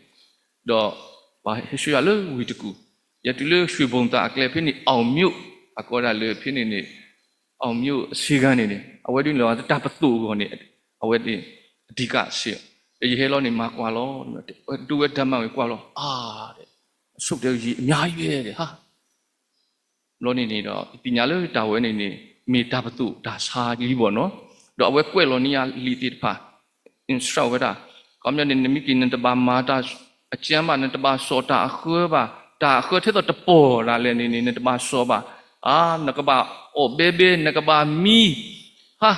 ဒီး ပှၤဟဲဆှၢယၤလၢဝ့ၢ်တကူၣ်, ယဲတုၤလၢ ရွှေဘုံသာ အကျဲဖဲန့ၣ် အောင်မြို့ အကိးဒၣ်လၢဖဲန့ၣ်န့ၣ် အောင်မြို့ အဆ့ကၤန့ၣ်န့ၣ် အဝဲဒ်န့ၣ်လီၤ တၢ်ပသိၣ်အဂီၢ်န့ၣ် အဝဲန့ၣ် အဓိကဆ့, ဒီးယဟဲလီၤန့ၣ် မၤကွၢ်လီၤ, ဒိဝဲတၢ်မၤဝဲကွၢ်လီၤ အါ, အဆိကတၢၢ် ရေအများကြီးပဲ တဲ ဟါ ဘျီန့ၣ်န့ၣ်ဒီး ယသ့ၣ်ညါလၢတၢ်ဝဲန့ၣ်န့ၣ် မ့ၢ်တၢ်ပသိၣ်တၢ်ဆါလံဘၣ်နီၤ, ဒီးအဝဲကွဲးလီၤန့ၢ်ယၤလံာ်သ့ၣ်တဖၣ် instruct ဝဲဒၣ်, ခီပညီန့ၣ် နမ့ၢ်က့ၤ နတဘၣ်မၤတၢ်အကၢဘၣ်, နတဘၣ်စိာ်တၢ်အဃၢဘၣ်, တၢ်အဃၢထဲသိးတပီၢ်ဒၣ်လဲာ်န့ၣ်န့ၣ် နတဘၣ်စိာ်ဘၣ်, အါ, နကဘၣ်အီၣ်ဘဲဘဲ, နကဘၣ်မံ, ဟါ,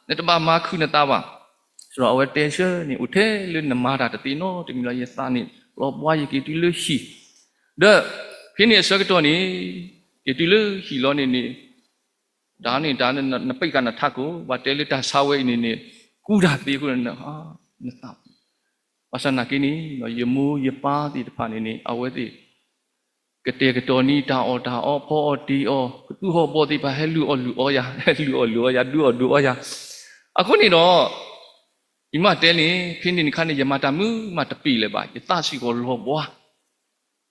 နတဘၣ်မၤခုၣ်နသးဘၣ်. ဒီးအဝဲတဲဆၢန့ၣ် အိၣ်ထဲလၢနမၤတၢ်တသ့နီတမံၤလီၤ, ယသးန့ၣ်လီၤဘှါ ယက့ၤတုၤလၢဟံၣ်, ဒီး ဖဲန့ၣ်အဆၢကတီၢ်န့ၣ် က့ၤတုၤလၢဟံၣ်လီၤန့ၣ်န့ၣ် တၢ်န့ၣ်တၢ် နပံးကနထးခိၣ် ပှၤတဲလၢတၢ်ဆါဝဲအံၤန့ၣ်န့ၣ် ကူတၢ်သ့အဃိန့ၣ် နသး, ဘၣ်ဆၣ်နာ်က့န့ၣ် ယမိၢ်ယပၢ်သ့ၣ်တဖၣ်န့ၣ်န့ၣ် အဝဲသ့ၣ် ကတဲာ်ကတီၤန့ၢ်တၢ်အီၣ်တၢ်အီ ဖီအီၣ်တ့ၤအီၣ်, ကသူၣ်ဟီၣ်ဘီသ့ၣ်တဖၣ် ဟဲလုၢ်အီၣ်လုၢ်အီယၤ, ဟဲလုၢ်အီၣ်လုၢ်အီယၤ, ဒုးအီၣ်ဒုးအီယၤ, အဃိန့ၣ်ဒီး ယမ့ၢ်တဲန့ၣ် ဖဲန့ၣ်အခါန့ၣ် ယမၤတၢ်မုာ်မးတပ့ၤလၢၤဘၣ်, ယသးစ့ၢ်ကီးလီၤဘှါ,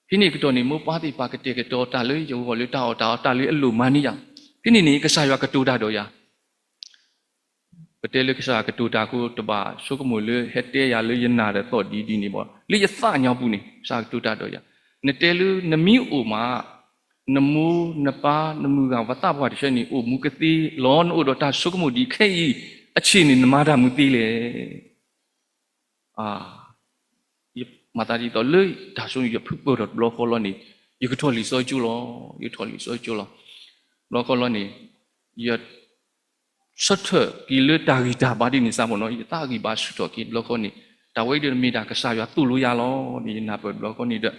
ဖဲန့ၣ်အကတီၢ်န့ၣ် မိၢ်ပၢ်သ့ၣ်တဖၣ်ကတဲာ်ကတီၤတၢ်လၢယဂီၢ်လၢတၢ်အီၣ်တၢ်အီ တၢ်လၢအလိၣ်မၤန့ၢ်ယၤ, ဖဲန့ၣ်န့ၣ် ကစၢ်ယွၤကတိၤတၢ်ဒီးယၤ ပတဲလၢကစၢ်ကတိၤတၢ်အဃိ တဘၣ်ဆိကမိၣ်လၢဟဲတဲယၤလၢယနာ်ဒီးသီၣ်ဒ်ဒ်န့ၣ်ဘၣ်, လၢယသးကညီၤပူၤန့ၣ် ကစၢ်ကတိၤတၢ်ဒီးယၤ, နတဲလၢနမ့ၢ်အိၣ်မး နမိၢ်နပၢ်နမုၢ်ဂၤ ပှၤသးပှၢ်တဆၢန့ၣ် အိၣ်မူကသ့လီၤ, နအိၣ်ဒီးတၢ်ဆိကမိၣ်ဒ်ခဲအံၤ အဆ့ၣ်န့ၣ် နမၤတၢ်မုာ်သ့လဲၣ်. မၤသးဒ်သိးလၢတၢ်ဆိကမိၣ် ယဖုပၢၢ်ထီၣ်တဘျီဃီလီၤန့ၣ် ယကထီၣ်လံာ်စီဆှံကၠိလီၤ, ယကထီၣ်လံာ်စီဆှံကၠိလီၤ, ဘျီဃီလီၤန့ၣ် ယ ဆၢထၢၣ်က့ၤလၢတၢ်ဂံၢ်တၢ်ဘါဒ်န့ၣ်စ့ၢ်ကီးနီၤ, ယသးဂံၢ်ဘါဆၢထၢၣ်က့ၤတဘျီဃီန့ၣ် တၢ်ဝဲအံၤဒီးမ့ၢ်ဒၣ်ကစၢ်ယွၤသိၣ်လိယၤလီၤန့ၣ် ယနၢ်ပၢၢ်တဘျီဃီန့ၣ်ဒီး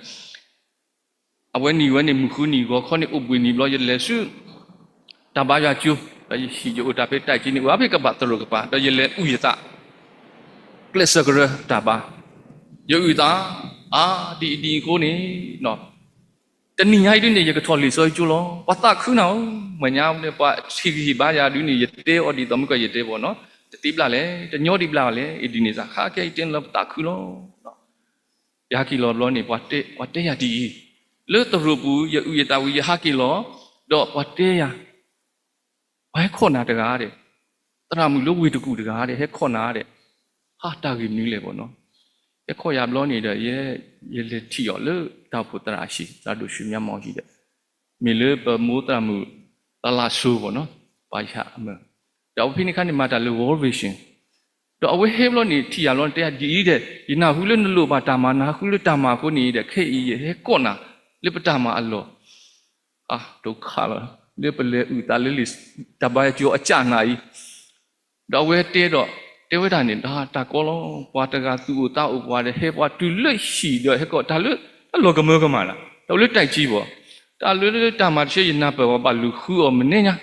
အဝဲနံၣ်ဝဲန့ၣ် မုၢ်ဃုနံၣ်ဂီၤခီန့ၣ် အိၣ်ဘှံးနံၤဘျီ ယလဲၤဆူ တၢ်ဘါယွၤကၠိ, ဒီးယဟံၣ်ယအိၣ်တၢ်ဖဲတၢ်က့န့ၣ် အိၣ်အါဖဲကဘၣ်သရိာ်ကပၤ ဒီးယလဲၤအုၣ်ယသး ကျဲးစၢးကရၢတၢ်ဘါ, ယအုၣ်သး အါ ဒ်အံၤဒ်အံၤအဃိန့ၣ် တနံၤညါအံၤဒ်န့ၣ် ယကထီၣ်လံာ်စီဆှံကၠိလီၤ. ပှၤသးခုနၤဧၢ, မ့ၢ်ညါန့ၣ် ပှၤထံၣ်ကဟ့ၣ်ဘါယၤဒ်န့ၣ် ယတဲအီၤဒ်သိးမုၢ်ကီၢ်ယတဲဘၣ်နီၤ, တသ့ဘျၣ်လဲၣ်, တညီဒံးဘျၣ်လဲၣ်, အံၤဒ်န့ၣ်သးခါခဲအံၤတဲလၢပသးခုလီၤ. ယဟဲက့ၤလီၤဘျီန့ၣ် ပှၤတဲယၤဒ်အံၤ, လၢသရိာ်ပူၤ ယအုၣ်ယသးဝံၤ ယဟဲက့ၤလီၤ, ဒီးပှၤတဲယၤ ပှၤဟဲခိးနၤတဂၤဒီး သရၣ်မုၣ်လၢဝ့ၢ်တကူၣ်တဂၤဒီး ဟဲခိးနၤဒီး ဟါ တၢ်ဂ့ၢ်မနုၤလဲၣ်ဘၣ်နီၤ, ဟဲခိးယၤဘျီန့ၣ်ဒီး ယဲ ယလဲၤထံၣ်အီၤလၢတၢ်အိၣ်ဖှိၣ်သရၣ်အဟံၣ် သရၣ်ဒိၣ်ဆူညါမီၢ်ဟံၣ်ဒီး မ့ၢ်လၢပမိၢ်သရၣ်မုၣ် လါလါစိၤဘၣ်နီၤ, ပှၤယၤအမၢ်, ဒီးအဝဲဖဲန့ၣ်အခါန့ၣ် မၤတၢ်လၢ World Vision ဒီးအဝဲဟဲဘျီန့ၣ် ထံၣ်ယၤဘျီန့ၣ် တဲယၤဒ်အံၤဒီး ယနၢ်ဟူလၢနလိၣ်ဘၣ်တၢ်မၤ နဟးဃုလၢတၢ်မၤအဃိန့ၣ်ဒီး ခဲအံၤယဟဲကိးနၤ လၢပတၢ်မၤအလီၢ် အါ ဒုက္ခလီၤ, လၢပလဲၤအုၣ်သးလၢလံာ် တၢ်ဘါယွၤကၠိအကၢ်နၤအံၤ, ဒီးအဝဲတဲဒီး တဲဝဲဒၣ်န့ၣ် တၢ် တၢ်ကီလီၤ, ပှၤတဂၤသူၣ်အိၣ်သးအိၣ်ပှၤဒီး ဟဲပှၤတုၤလၢဟံၣ်ဒီး ဟဲကိးတၢ်လၢ တၢ်လီၤကမၢကမၣ်လီၤ, တၢ်လၢတၢ်ကံဘၣ်, တၢ်လၢတၢ်မၤတဆၢ ယနၢ်ပၢၢ်ဝဲ ဘၣ်လူၤဃုအီၤမနုၤညါ,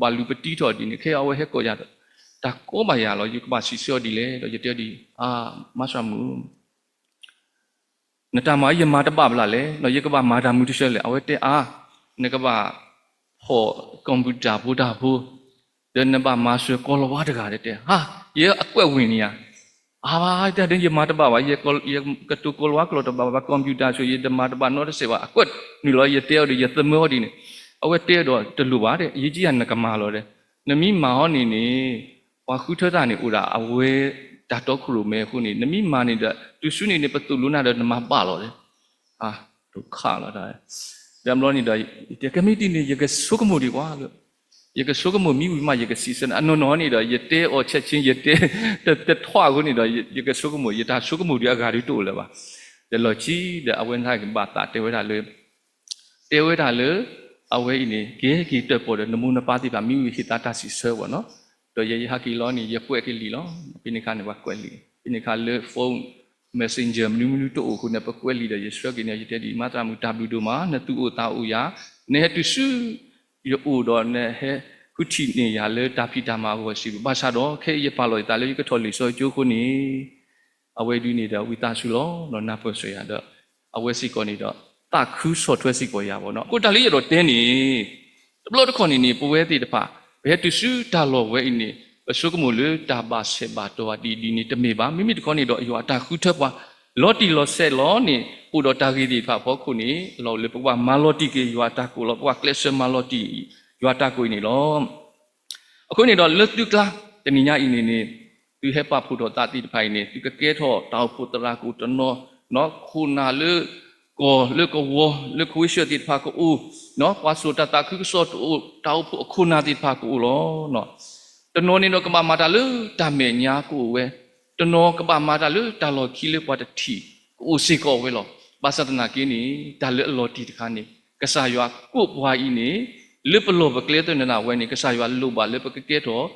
ဘၣ်လူၤပတံထီၣ်ဒ်န့ၣ် ခဲအံၤအဝဲဟဲကိးယၤဒီး တၢ်ကီဘၣ်ယၤလီၤ, ယကဘၣ်စံးဆၢအီၤဒ်လဲၣ်, ဒီးယတဲအီၤဒ်အံၤ အါ မါသရၣ်မုၣ် နတၢ်မၤအံၤယမၤတဘၣ်ဘၣ်လဲၣ်, ယကဘၣ်မၤတၢ်မနုၤတဆၢလဲၣ်, အဝဲတဲအါ, နကဘၣ်ဖီၣ် computer ဖိတၢ်ဖိ, ဒီးနဘၣ်မၤစၢၤကိးလီၤဝါတဂၤဒီးတဲ, ဟါ ယအကွဲးဝ့ၢ်န့ၣ်ဧါ, အါ တၢ်ဒ်ယမၤတဘၣ်ဘၣ်, ယကတိၤကိးလီၤဝါကျိာ်တဘၣ်ဘၣ်, computer ဆိ ယတမၤတဘၣ်နီတစဲးဘၣ်, အကွဲးနုာ်လီၤ ယတဲအီၤဒီး ယသမၢအီၤဒ်န့ၣ်, အဝဲတဲအီၤဒီးတလိၣ်ဘၣ်ဒီး ယကယၤနကမၤလီၤဒီး, နမ့ၢ်မၤအီၤန့ၣ်န့ၣ် ပှၤဃုထၢတၢ်န့ၣ်အိၣ်ဒၣ်အဝဲ တၢ်တီခိၣ်ရိၣ်မဲအဃိန့ၣ် နမ့ၢ်မၤန့ၣ်ဒီး တုၤဆူန့ၣ်န့ၣ် ပသိၣ်လိနၤဒီးနမၤဘၣ်လီၤဒီး, အါ ဒုက္ခလီၤ, ဒီးဘျီန့ၣ်ဒီး ယတဲကဲမ့ၢ်ဒ်န့ၣ် ယကဆိကမိၣ်ဒံးကွၢ်လၢ ယကဆိကမိၣ်မ့ၢ်ဝံၤမး ယကစံးဆၢနၤ, အနီၢ်နီၢ်န့ၣ်ဒီး ယတဲအီၤဆဲးဆ့ ယတဲ တထွးအဃိန့ၣ်ဒီး ယကဆိကမိၣ် ယတၢ်ဆိကမိၣ်ဒံးအဂၤဒုးတအိၣ်လၢၤဘၣ်, ဒီးလီၢ်ခံဒီး အဝဲန့ၣ်ဘၣ်သးတဲဝဲဒၣ်လၢ တဲဝဲဒၣ်လၢ အဝဲအံၤန့ၣ် ကဟဲက့ၤတၢၣ်ပီၣ်ဒီး နမိၢ်နပၢ်သ့ၣ်တဖၣ် မ့ၢ်ဝံၤဟ့ၣ်သးတၢ်စံးဆၢဘၣ်နီၤ, ဒီးယဲယဟဲက့ၤလီၤန့ၣ် ယကွဲးက့ၤလံာ်လီၤ, ဖဲန့ၣ်အခါန့ၣ် ပှၤကွဲးလံာ်, ဖဲန့ၣ်အခါလၢ phone messenger မနုၤမနုၤတအိၣ်အဃိန့ၣ် ပကွဲးလံာ်ဒီး ယဆှၢက့ၤန့ၣ် ယတဲဒ်အံၤ မါသရၣ်မုၣ် တၢ်ဘျုးဒိၣ်မး နသူၣ်အိၣ်သးအိၣ်ယၤ, နဟဲတုၤဆူ ယအိၣ်ဒီးနဟဲဃုထံၣ်န့ၢ်ယၤလၢတၢ်ဖံးတၢ်မၤအဂီၢ်စံးဘၣ်, ဘၣ်ဆၣ်ဒီး ခဲအံၤယပာ်လီၤယသးလၢယကထီၣ်လံာ်စီဆှံကၠိအဃိန့ၣ် အဝဲဒုးန့ၣ်ဒီး ဝံသးစူၤလီၤ နၢ်ပၢၢ်စၢၤယၤဒီး အဝဲစ့ၢ်ကီးန့ၣ်ဒီး သးခုဆီၣ်ထွဲစ့ၢ်ကီးယၤဘၣ်နီၤ. အဃိတၢ်လၢယအဲၣ်ဒိးတဲန့ၣ် တဘျီတခီၣ်န့ၣ်န့ၣ် ပဝဲသ့ၣ်တဖၣ် ပဟဲတုၤဆူတၢ်လီၢ်ဝဲအံၤန့ၣ် ပဆိကမိၣ်လၢတၢ်ဘၣ်ဆဲးဘၣ်တီၤဒ်အံၤဒ်န့ၣ်တမ့ၢ်ဘၣ်. မ့မ့ၢ်တခီန့ၣ်ဒီး ယွၤအတၢ်ဃုထၢပှၤ လီၤတံၢ်လီၤဆဲးလီၤန့ၣ် အိၣ်ဒီးတၢ်ဂ့ၢ်သ့ၣ်တဖၣ်အဖီခိၣ်န့ၣ် အလီၢ်အိၣ်လၢပကဘၣ်မၤလီၤတံၢ်က့ၤယွၤအတၢ်ကိးလီၤ. ပကဘၣ်ကျဲးစၢးမၤလီၤတံၢ်ယွၤအတၢ်ကိးအံၤန့ၣ်လီၤ. အဃိန့ၣ်ဒီး လၢသုကျါတနံၤညါအံၤန့ၣ်န့ၣ် သုဟဲပာ်ဖှိၣ်ထီၣ်သးသ့ၣ်တဖၣ်အံၤန့ၣ် သုကကဲထီၣ်တၢ်အိၣ်ဖှိၣ်သရၣ်ကိၣ်တနီၤ, ခိၣ်နၢ်လၢကီၢ်လၢကဝီၤ လၢကဝ့ၢ်ဆၢၣ်သ့ၣ်တဖၣ်ကအိၣ်, ပှၤစိာ်တၢ်သးခုကစီၣ်တအိၣ်, တၢ်အိၣ်ဖှိၣ်အခိၣ်နၢ်သ့ၣ်တဖၣ်ကအိၣ်လီၤ. တနီၤန့ၣ်ဒီးကဘၣ်မၤတၢ်လၢတၢ်မဲာ်ညါကအိၣ်ဝဲ, တနီၤကဘၣ်မၤတၢ်လၢတၢ်လီၢ်ခံလၢပှၤတထံၣ် ကအိၣ်စ့ၢ်ကီးဝဲလီၤ. ဘၣ်ဆၣ်သနာ်က့န့ၣ် တၢ်လၢအလီၤတံၢ်တခါန့ၣ် ကစၢ်ယွၤကိးပှၤအံၤန့ၣ် လၢပလီၢ်ပကျဲသ့ၣ်တဖၣ်ဝဲန့ၣ် ကစၢ်ယွၤလိၣ်ဘၣ်လၢပကကဲထီၣ်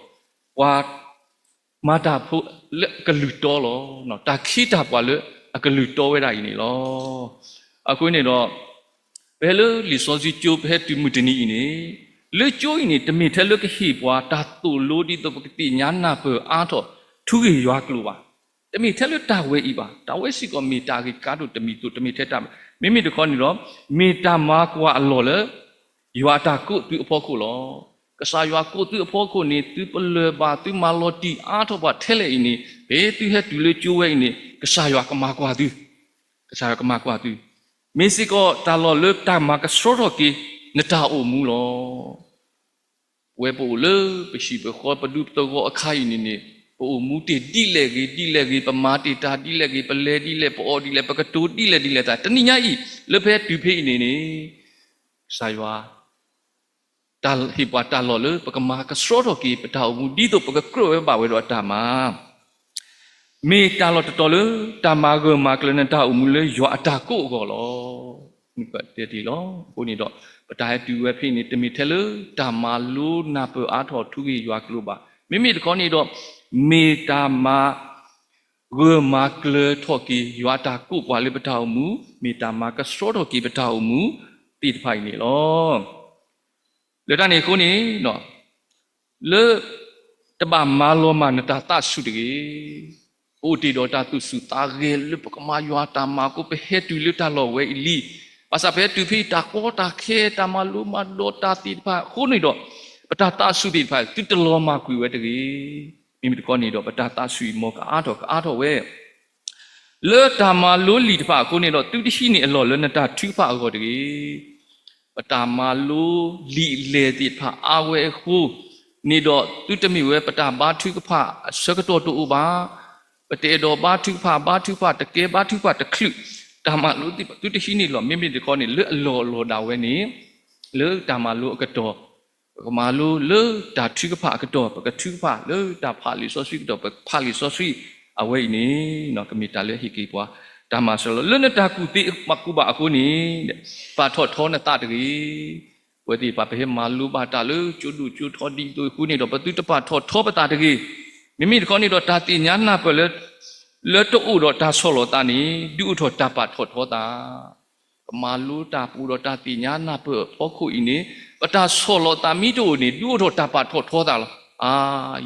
ပှၤ မၤတၢ်ဖိလၢအကလုၢ်တီလီၤ. တၢ်ခ့တၢ်ပှၤလၢအကလုၢ်တီဝဲဒၣ်အံၤန့ၣ်လီၤ. အဃိန့ၣ်ဒီး ပဟဲလၢလံာ်စီဆှံကၠိ ပဟဲတုၤမုၢ်တနံၤအံၤန့ၣ်, လၢကၠိအံၤန့ၣ် တမ့ၢ်ထဲလၢကဟ့ၣ်ပှၤတၢ်သိၣ်လိဒ်သိးပကသ့ၣ်ညါနၢ်ပၢၢ်အါထီၣ် ထူဂ့ၢ်ယွၤကျိာ်ဘၣ်. တမ့ၢ်ထဲလၢတၢ်ဝဲအံၤဘၣ်. တၢ်ဝဲစ့ၢ်ကီးမ့ၢ်တၢ်ဂ့ၢ်ကါဒိၣ်တမံၤသိး တမ့ၢ်ထဲတၢ်, မ့မ့ၢ်တခီန့ၣ်ဒီး မ့ၢ်တၢ်မၤကွၢ်အလီၢ်လၢ ယွၤအတၢ်ကိးသုအဖီခိၣ်လီၤ. ကစၢ်ယွၤကိးသုအဖီခိၣ်န့ၣ် သုပလၢၢ်ဘၣ် သုမၤလီၤတံၢ်အါထီၣ်ပှၤထဲလဲၣ်အံၤန့ၣ် ဖဲသုဟဲတုၤလၢကၠိဝဲအံၤန့ၣ် ကစၢ်ယွၤကမၤကွၢ်သု, ကစၢ်ယွၤကမၤကွၢ်သု, မ့ၢ်စ့ၢ်ကီးတၢ်လီၢ်လၢတၢ်မၤကဆှီထီၣ်က့ၤ နတၢ်အိၣ်မူလီၤ. ပဝဲပအိၣ်လၢပဟံၣ်ပဃီပဒူပသဝီအခါအံၤန့ၣ်န့ၣ် ပအိၣ်မူတ့ၢ်ဒ်လဲၣ်ဂ့ၤဒ်လဲၣ်ဂ့ၤ, ပမၤတ့ၢ်တၢ်ဒ်လဲၣ်ဂ့ၤ, ပလဲၤဒ်လဲၣ်, ပအီၣ်ဒ်လဲၣ်, ပကတိၤဒ်လဲၣ်ဒ်လဲၣ်သး, တနံၤညါအံၤ လၢပဟဲတုၤဖဲအံၤန့ၣ်န့ၣ် ကစၢ်ယွၤ တၢ်ဟ့ၣ်ပှၤတၢ်လီၢ်လၢ ပကမၤကဆှီထီၣ်က့ၤ ပတၢ်အိၣ်မူ ဒ်သိးပကကြၢးဝဲဘၣ်ဝဲဒီးအတၢ်မၤ မ့ၢ်တၢ်လီၢ်တတီၤလၢ တၢ်မၤဂၢၢ်မၤကျၢၤနတၢ်အိၣ်မူလၢယွၤအတၢ်ကိးအဂီၢ်လီၤ. မ့ၢ်ပတဲတ့ၢ်လီၤ. အဃိန့ၣ်ဒီး ပတၢ်ဟဲတုၤဝဲဖဲအံၤန့ၣ် တမ့ၢ်ထဲလၢတၢ်မၤလိနၢ်ပၢၢ်အါထီၣ်ထူဂ့ၢ်ယွၤကျိာ်ဘၣ်. မ့မ့ၢ်တခီန့ၣ်ဒီး မ့ၢ်တၢ်မၤ ဂၢၢ်မၤကျၢၤထီၣ်က့ၤ ယွၤအတၢ်ကိးပှၤလၢပတၢ်အိၣ်မူ, မ့ၢ်တၢ်မၤကဆှီထီၣ်က့ၤပတၢ်အိၣ်မူသ့ၣ်တဖၣ်အံၤန့ၣ်လီၤ. လၢတၢ်န့ၣ်အဃိန့ၣ် လၢ တဘၣ်မၤလီၤမၢ်နတၢ်သးဆူၣ်တဂ့ၤ. ပအိၣ်တ့ၢ်ဒီးတၢ်သူၣ်ဆူၣ်သးဂဲၤလၢပကမၤယွၤတၢ်မၤအဃိ ပဟဲတုၤလၢတၢ်လီၢ်ဝဲအံၤလံ. ဘၣ်ဆၣ်ပဟဲတုၤဖဲအံၤ တၢ်ကီတၢ်ခဲ တၢ်မၤလိမၤဒိးတၢ်သ့ၣ်တဖၣ်အဃိန့ၣ်ဒီး ပတၢ်သးဆူၣ်သ့ၣ်တဖၣ် သုတလီၤမၢ်ကွံာ်ဝဲတဂ့ၤ. မ့မ့ၢ်တခီန့ၣ်ဒီး ပတၢ်သးဆူၣ်အံၤ မ်ကအါထီၣ်ကအါထီၣ်ဝဲ လၢတၢ်မၤလိလံာ်တဖၣ်အဃိန့ၣ်ဒီး သုတဟံးန့ၢ်အလီၢ်လၢနတၢ်ထုကဖၣ်အဂီၢ်တဂ့ၤ. ပတၢ်မၤလိလံာ်လဲၢ်သ့ၣ်တဖၣ်အါဝဲအဃိန့ၣ်ဒီး သုတမ့ၢ်ဝဲပတၢ်ဘါထုကဖၣ်အဆၢကတီၢ်တအိၣ်ဘၣ်. ပတအဲၣ်ဒိးဘါထုကဖၣ် ဘါထုကဖၣ်တကဲ ဘါထုကဖၣ်တချုး တၢ်မၤလိသ့ၣ်တဖၣ် သုတဟံးန့ၢ်လီၢ် မ့မ့ၢ်တခီန့ၣ် လၢအလီၢ်အလီၢ်ဒၣ်ဝဲန့ၣ် လၢတၢ်မၤလိအကတီၢ် ပကမၤလိလၢတၢ်ထုကဖၣ်အကတီၢ် ပကထုကဖၣ်လၢတၢ်ဖးလံာ်စီဆှံအကတီၢ် ပဖးလံာ်စီဆှံ အဝဲအံၤန့ၣ် ကမ့ၢ်တၢ်လၢအဟ့ၣ်က့ၤပှၤ တၢ်မၤစၢၤလီၤ. လၢနတၢ်ကူၣ်သ့ကူၣ်ဘၣ်အဃိန့ၣ် ပာ်ထီၣ်ထီနသးတဂ့ၤ. ပဝဲသ့ၣ်တဖၣ် ပဟဲမၤလိဘၣ်တၢ်လၢကၠိဒိၣ်ကၠိထီဒ်သိးအဃိန့ၣ်ဒီး ပသုတပာ်ထီၣ်ထီပသးတဂ့ၤ. မ့မ့ၢ်တခီန့ၣ်ဒီး တၢ်သ့ၣ်ညါနၢ်ပၢၢ်လၢ လၢတအိၣ်ဒီးတၢ်ဆီၣ်လီၤသးန့ၣ် ဒုးအိၣ်ထီၣ်တၢ်ပာ်ထီၣ်ထီသး ပမၤလိတၢ်ပအိၣ်ဒီးတၢ်သ့ၣ်ညါနၢ်ပၢၢ်အဖီခိၣ်အံၤန့ၣ် ပတၢ်ဆီၣ်လီၤသးမ့ၢ်တအိၣ်န့ၣ် ဒုးအိၣ်ထီၣ်တၢ်ပာ်ထီၣ်ထီသးလီၤ. အါ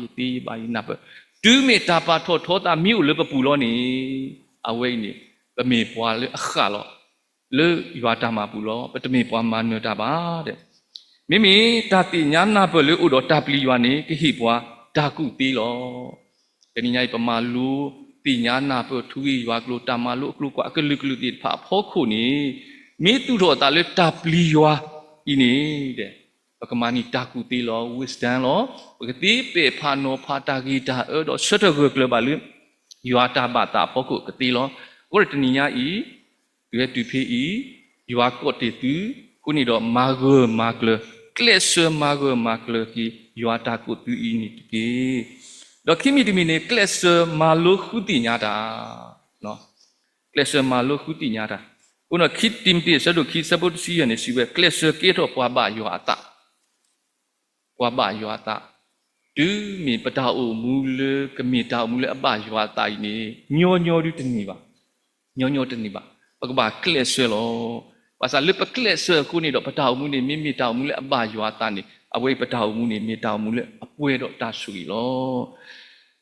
ယသ့ယဘၣ်ယနၢ်ပၢၢ် တုၤမ့ၢ်တၢ်ပာ်ထီၣ်ထီသးမ့ၢ်အိၣ်လၢပပူၤလီၤန့ၣ် အဝဲအံၤန့ၣ် ပမ့ၢ်ပှၤလၢအဃၣ်လီၤ လၢယွၤတၢ်မၤပူၤလီၤ. ပတမ့ၢ်ပှၤမၤနၢၤတၢ်ဘၣ်. မ့မ့ၢ်တၢ်သ့ၣ်ညါနၢ်ပၢၢ်လၢအိၣ်ဒီးတၢ်ပျံၤယွၤန့ၣ် ကဟ့ၣ်ပှၤတၢ်ကူၣ်သ့လီၤ. တနံၤညါအံၤ ပမၤလိသ့ၣ်ညါနၢ်ပၢၢ်ထူဂ့ၢ်ယွၤကျိာ် တၢ်မၤလိအကျိၤကွာ်အကလုာ်ကလုာ်သ့ၣ်တဖၣ်အဖီခိၣ်န့ၣ် မ့ၢ်သူၣ်ထီၣ်အသးလၢတၢ်ပျံၤယွၤအံၤန့ၣ် ပကမၤန့ၢ်တၢ်ကူၣ်သ့လီၤ. wisdom လီၤ. ပကသ့ပဲာ်ဖးနီၤဖးတၢ်ဂ့ၢ်တၢ်အၢဒီးဆၢထၢၣ်ဂၢၢ်ကျၢၤဘၣ်လၢ ယွၤတၢ်ဘၣ်သးအဖီခိၣ်ကသ့လီၤ. အဃိဒီးတနံၤညါအံၤ တုၤဟဲတုၤဖဲအံၤ ယွၤကိးတ့ၢ်သု အဃိန့ၣ်ဒီးမၤဂၢၢ်မၤကျၢၤ ကျဲးစၢးမၤဂၢၢ်မၤကျၢၤက့ၤ ယွၤတၢ်ကူၣ်သ့အံၤန့ၣ်တက့ၢ်. ဒီးခံမံၤတမံၤန့ၣ် ကျဲးစၢးမၤလိဃုသ့ၣ်ညါတၢ် ကျဲးစၢးမၤလိဃုသ့ၣ်ညါတၢ်. အဃိဒီးခံတံၤမသ့းအဆၢဒိၣ်ခံ အဆၢဖိတဆံယဲၢ်န့ၣ် စံးဝဲ ကျဲးစၢးကဲထီၣ်ပှၤဘၣ်ယွၤအသး ပှၤဘၣ်ယွၤအသး, တုၤမ့ၢ်ပတၢ်အိၣ်မူလၢ ကမ့ၢ်တၢ်အိၣ်မူလၢအဘၣ်ယွၤအသးအံၤန့ၣ် ညီညီဒုတန့ၢ်ဘၣ်, ညီညီတန့ၢ်ဘၣ်, ပကဘၣ်ကျဲးစၢးလီၤ. ဘၣ်ဆၣ်လၢပကျဲးစၢးအဃိန့ၣ်ဒီး ပတၢ်အိၣ်မူန့ၣ် မ့မ့ၢ်တၢ်အိၣ်မူလၢအဘၣ်ယွၤအသးန့ၣ် အဝဲအံၤပတၢ်အိၣ်မူန့ၣ် မ့ၢ်တၢ်အိၣ်မူလၢအပှဲၤဒီးတၢ်ဆိၣ်ဂ့ၤလီၤ.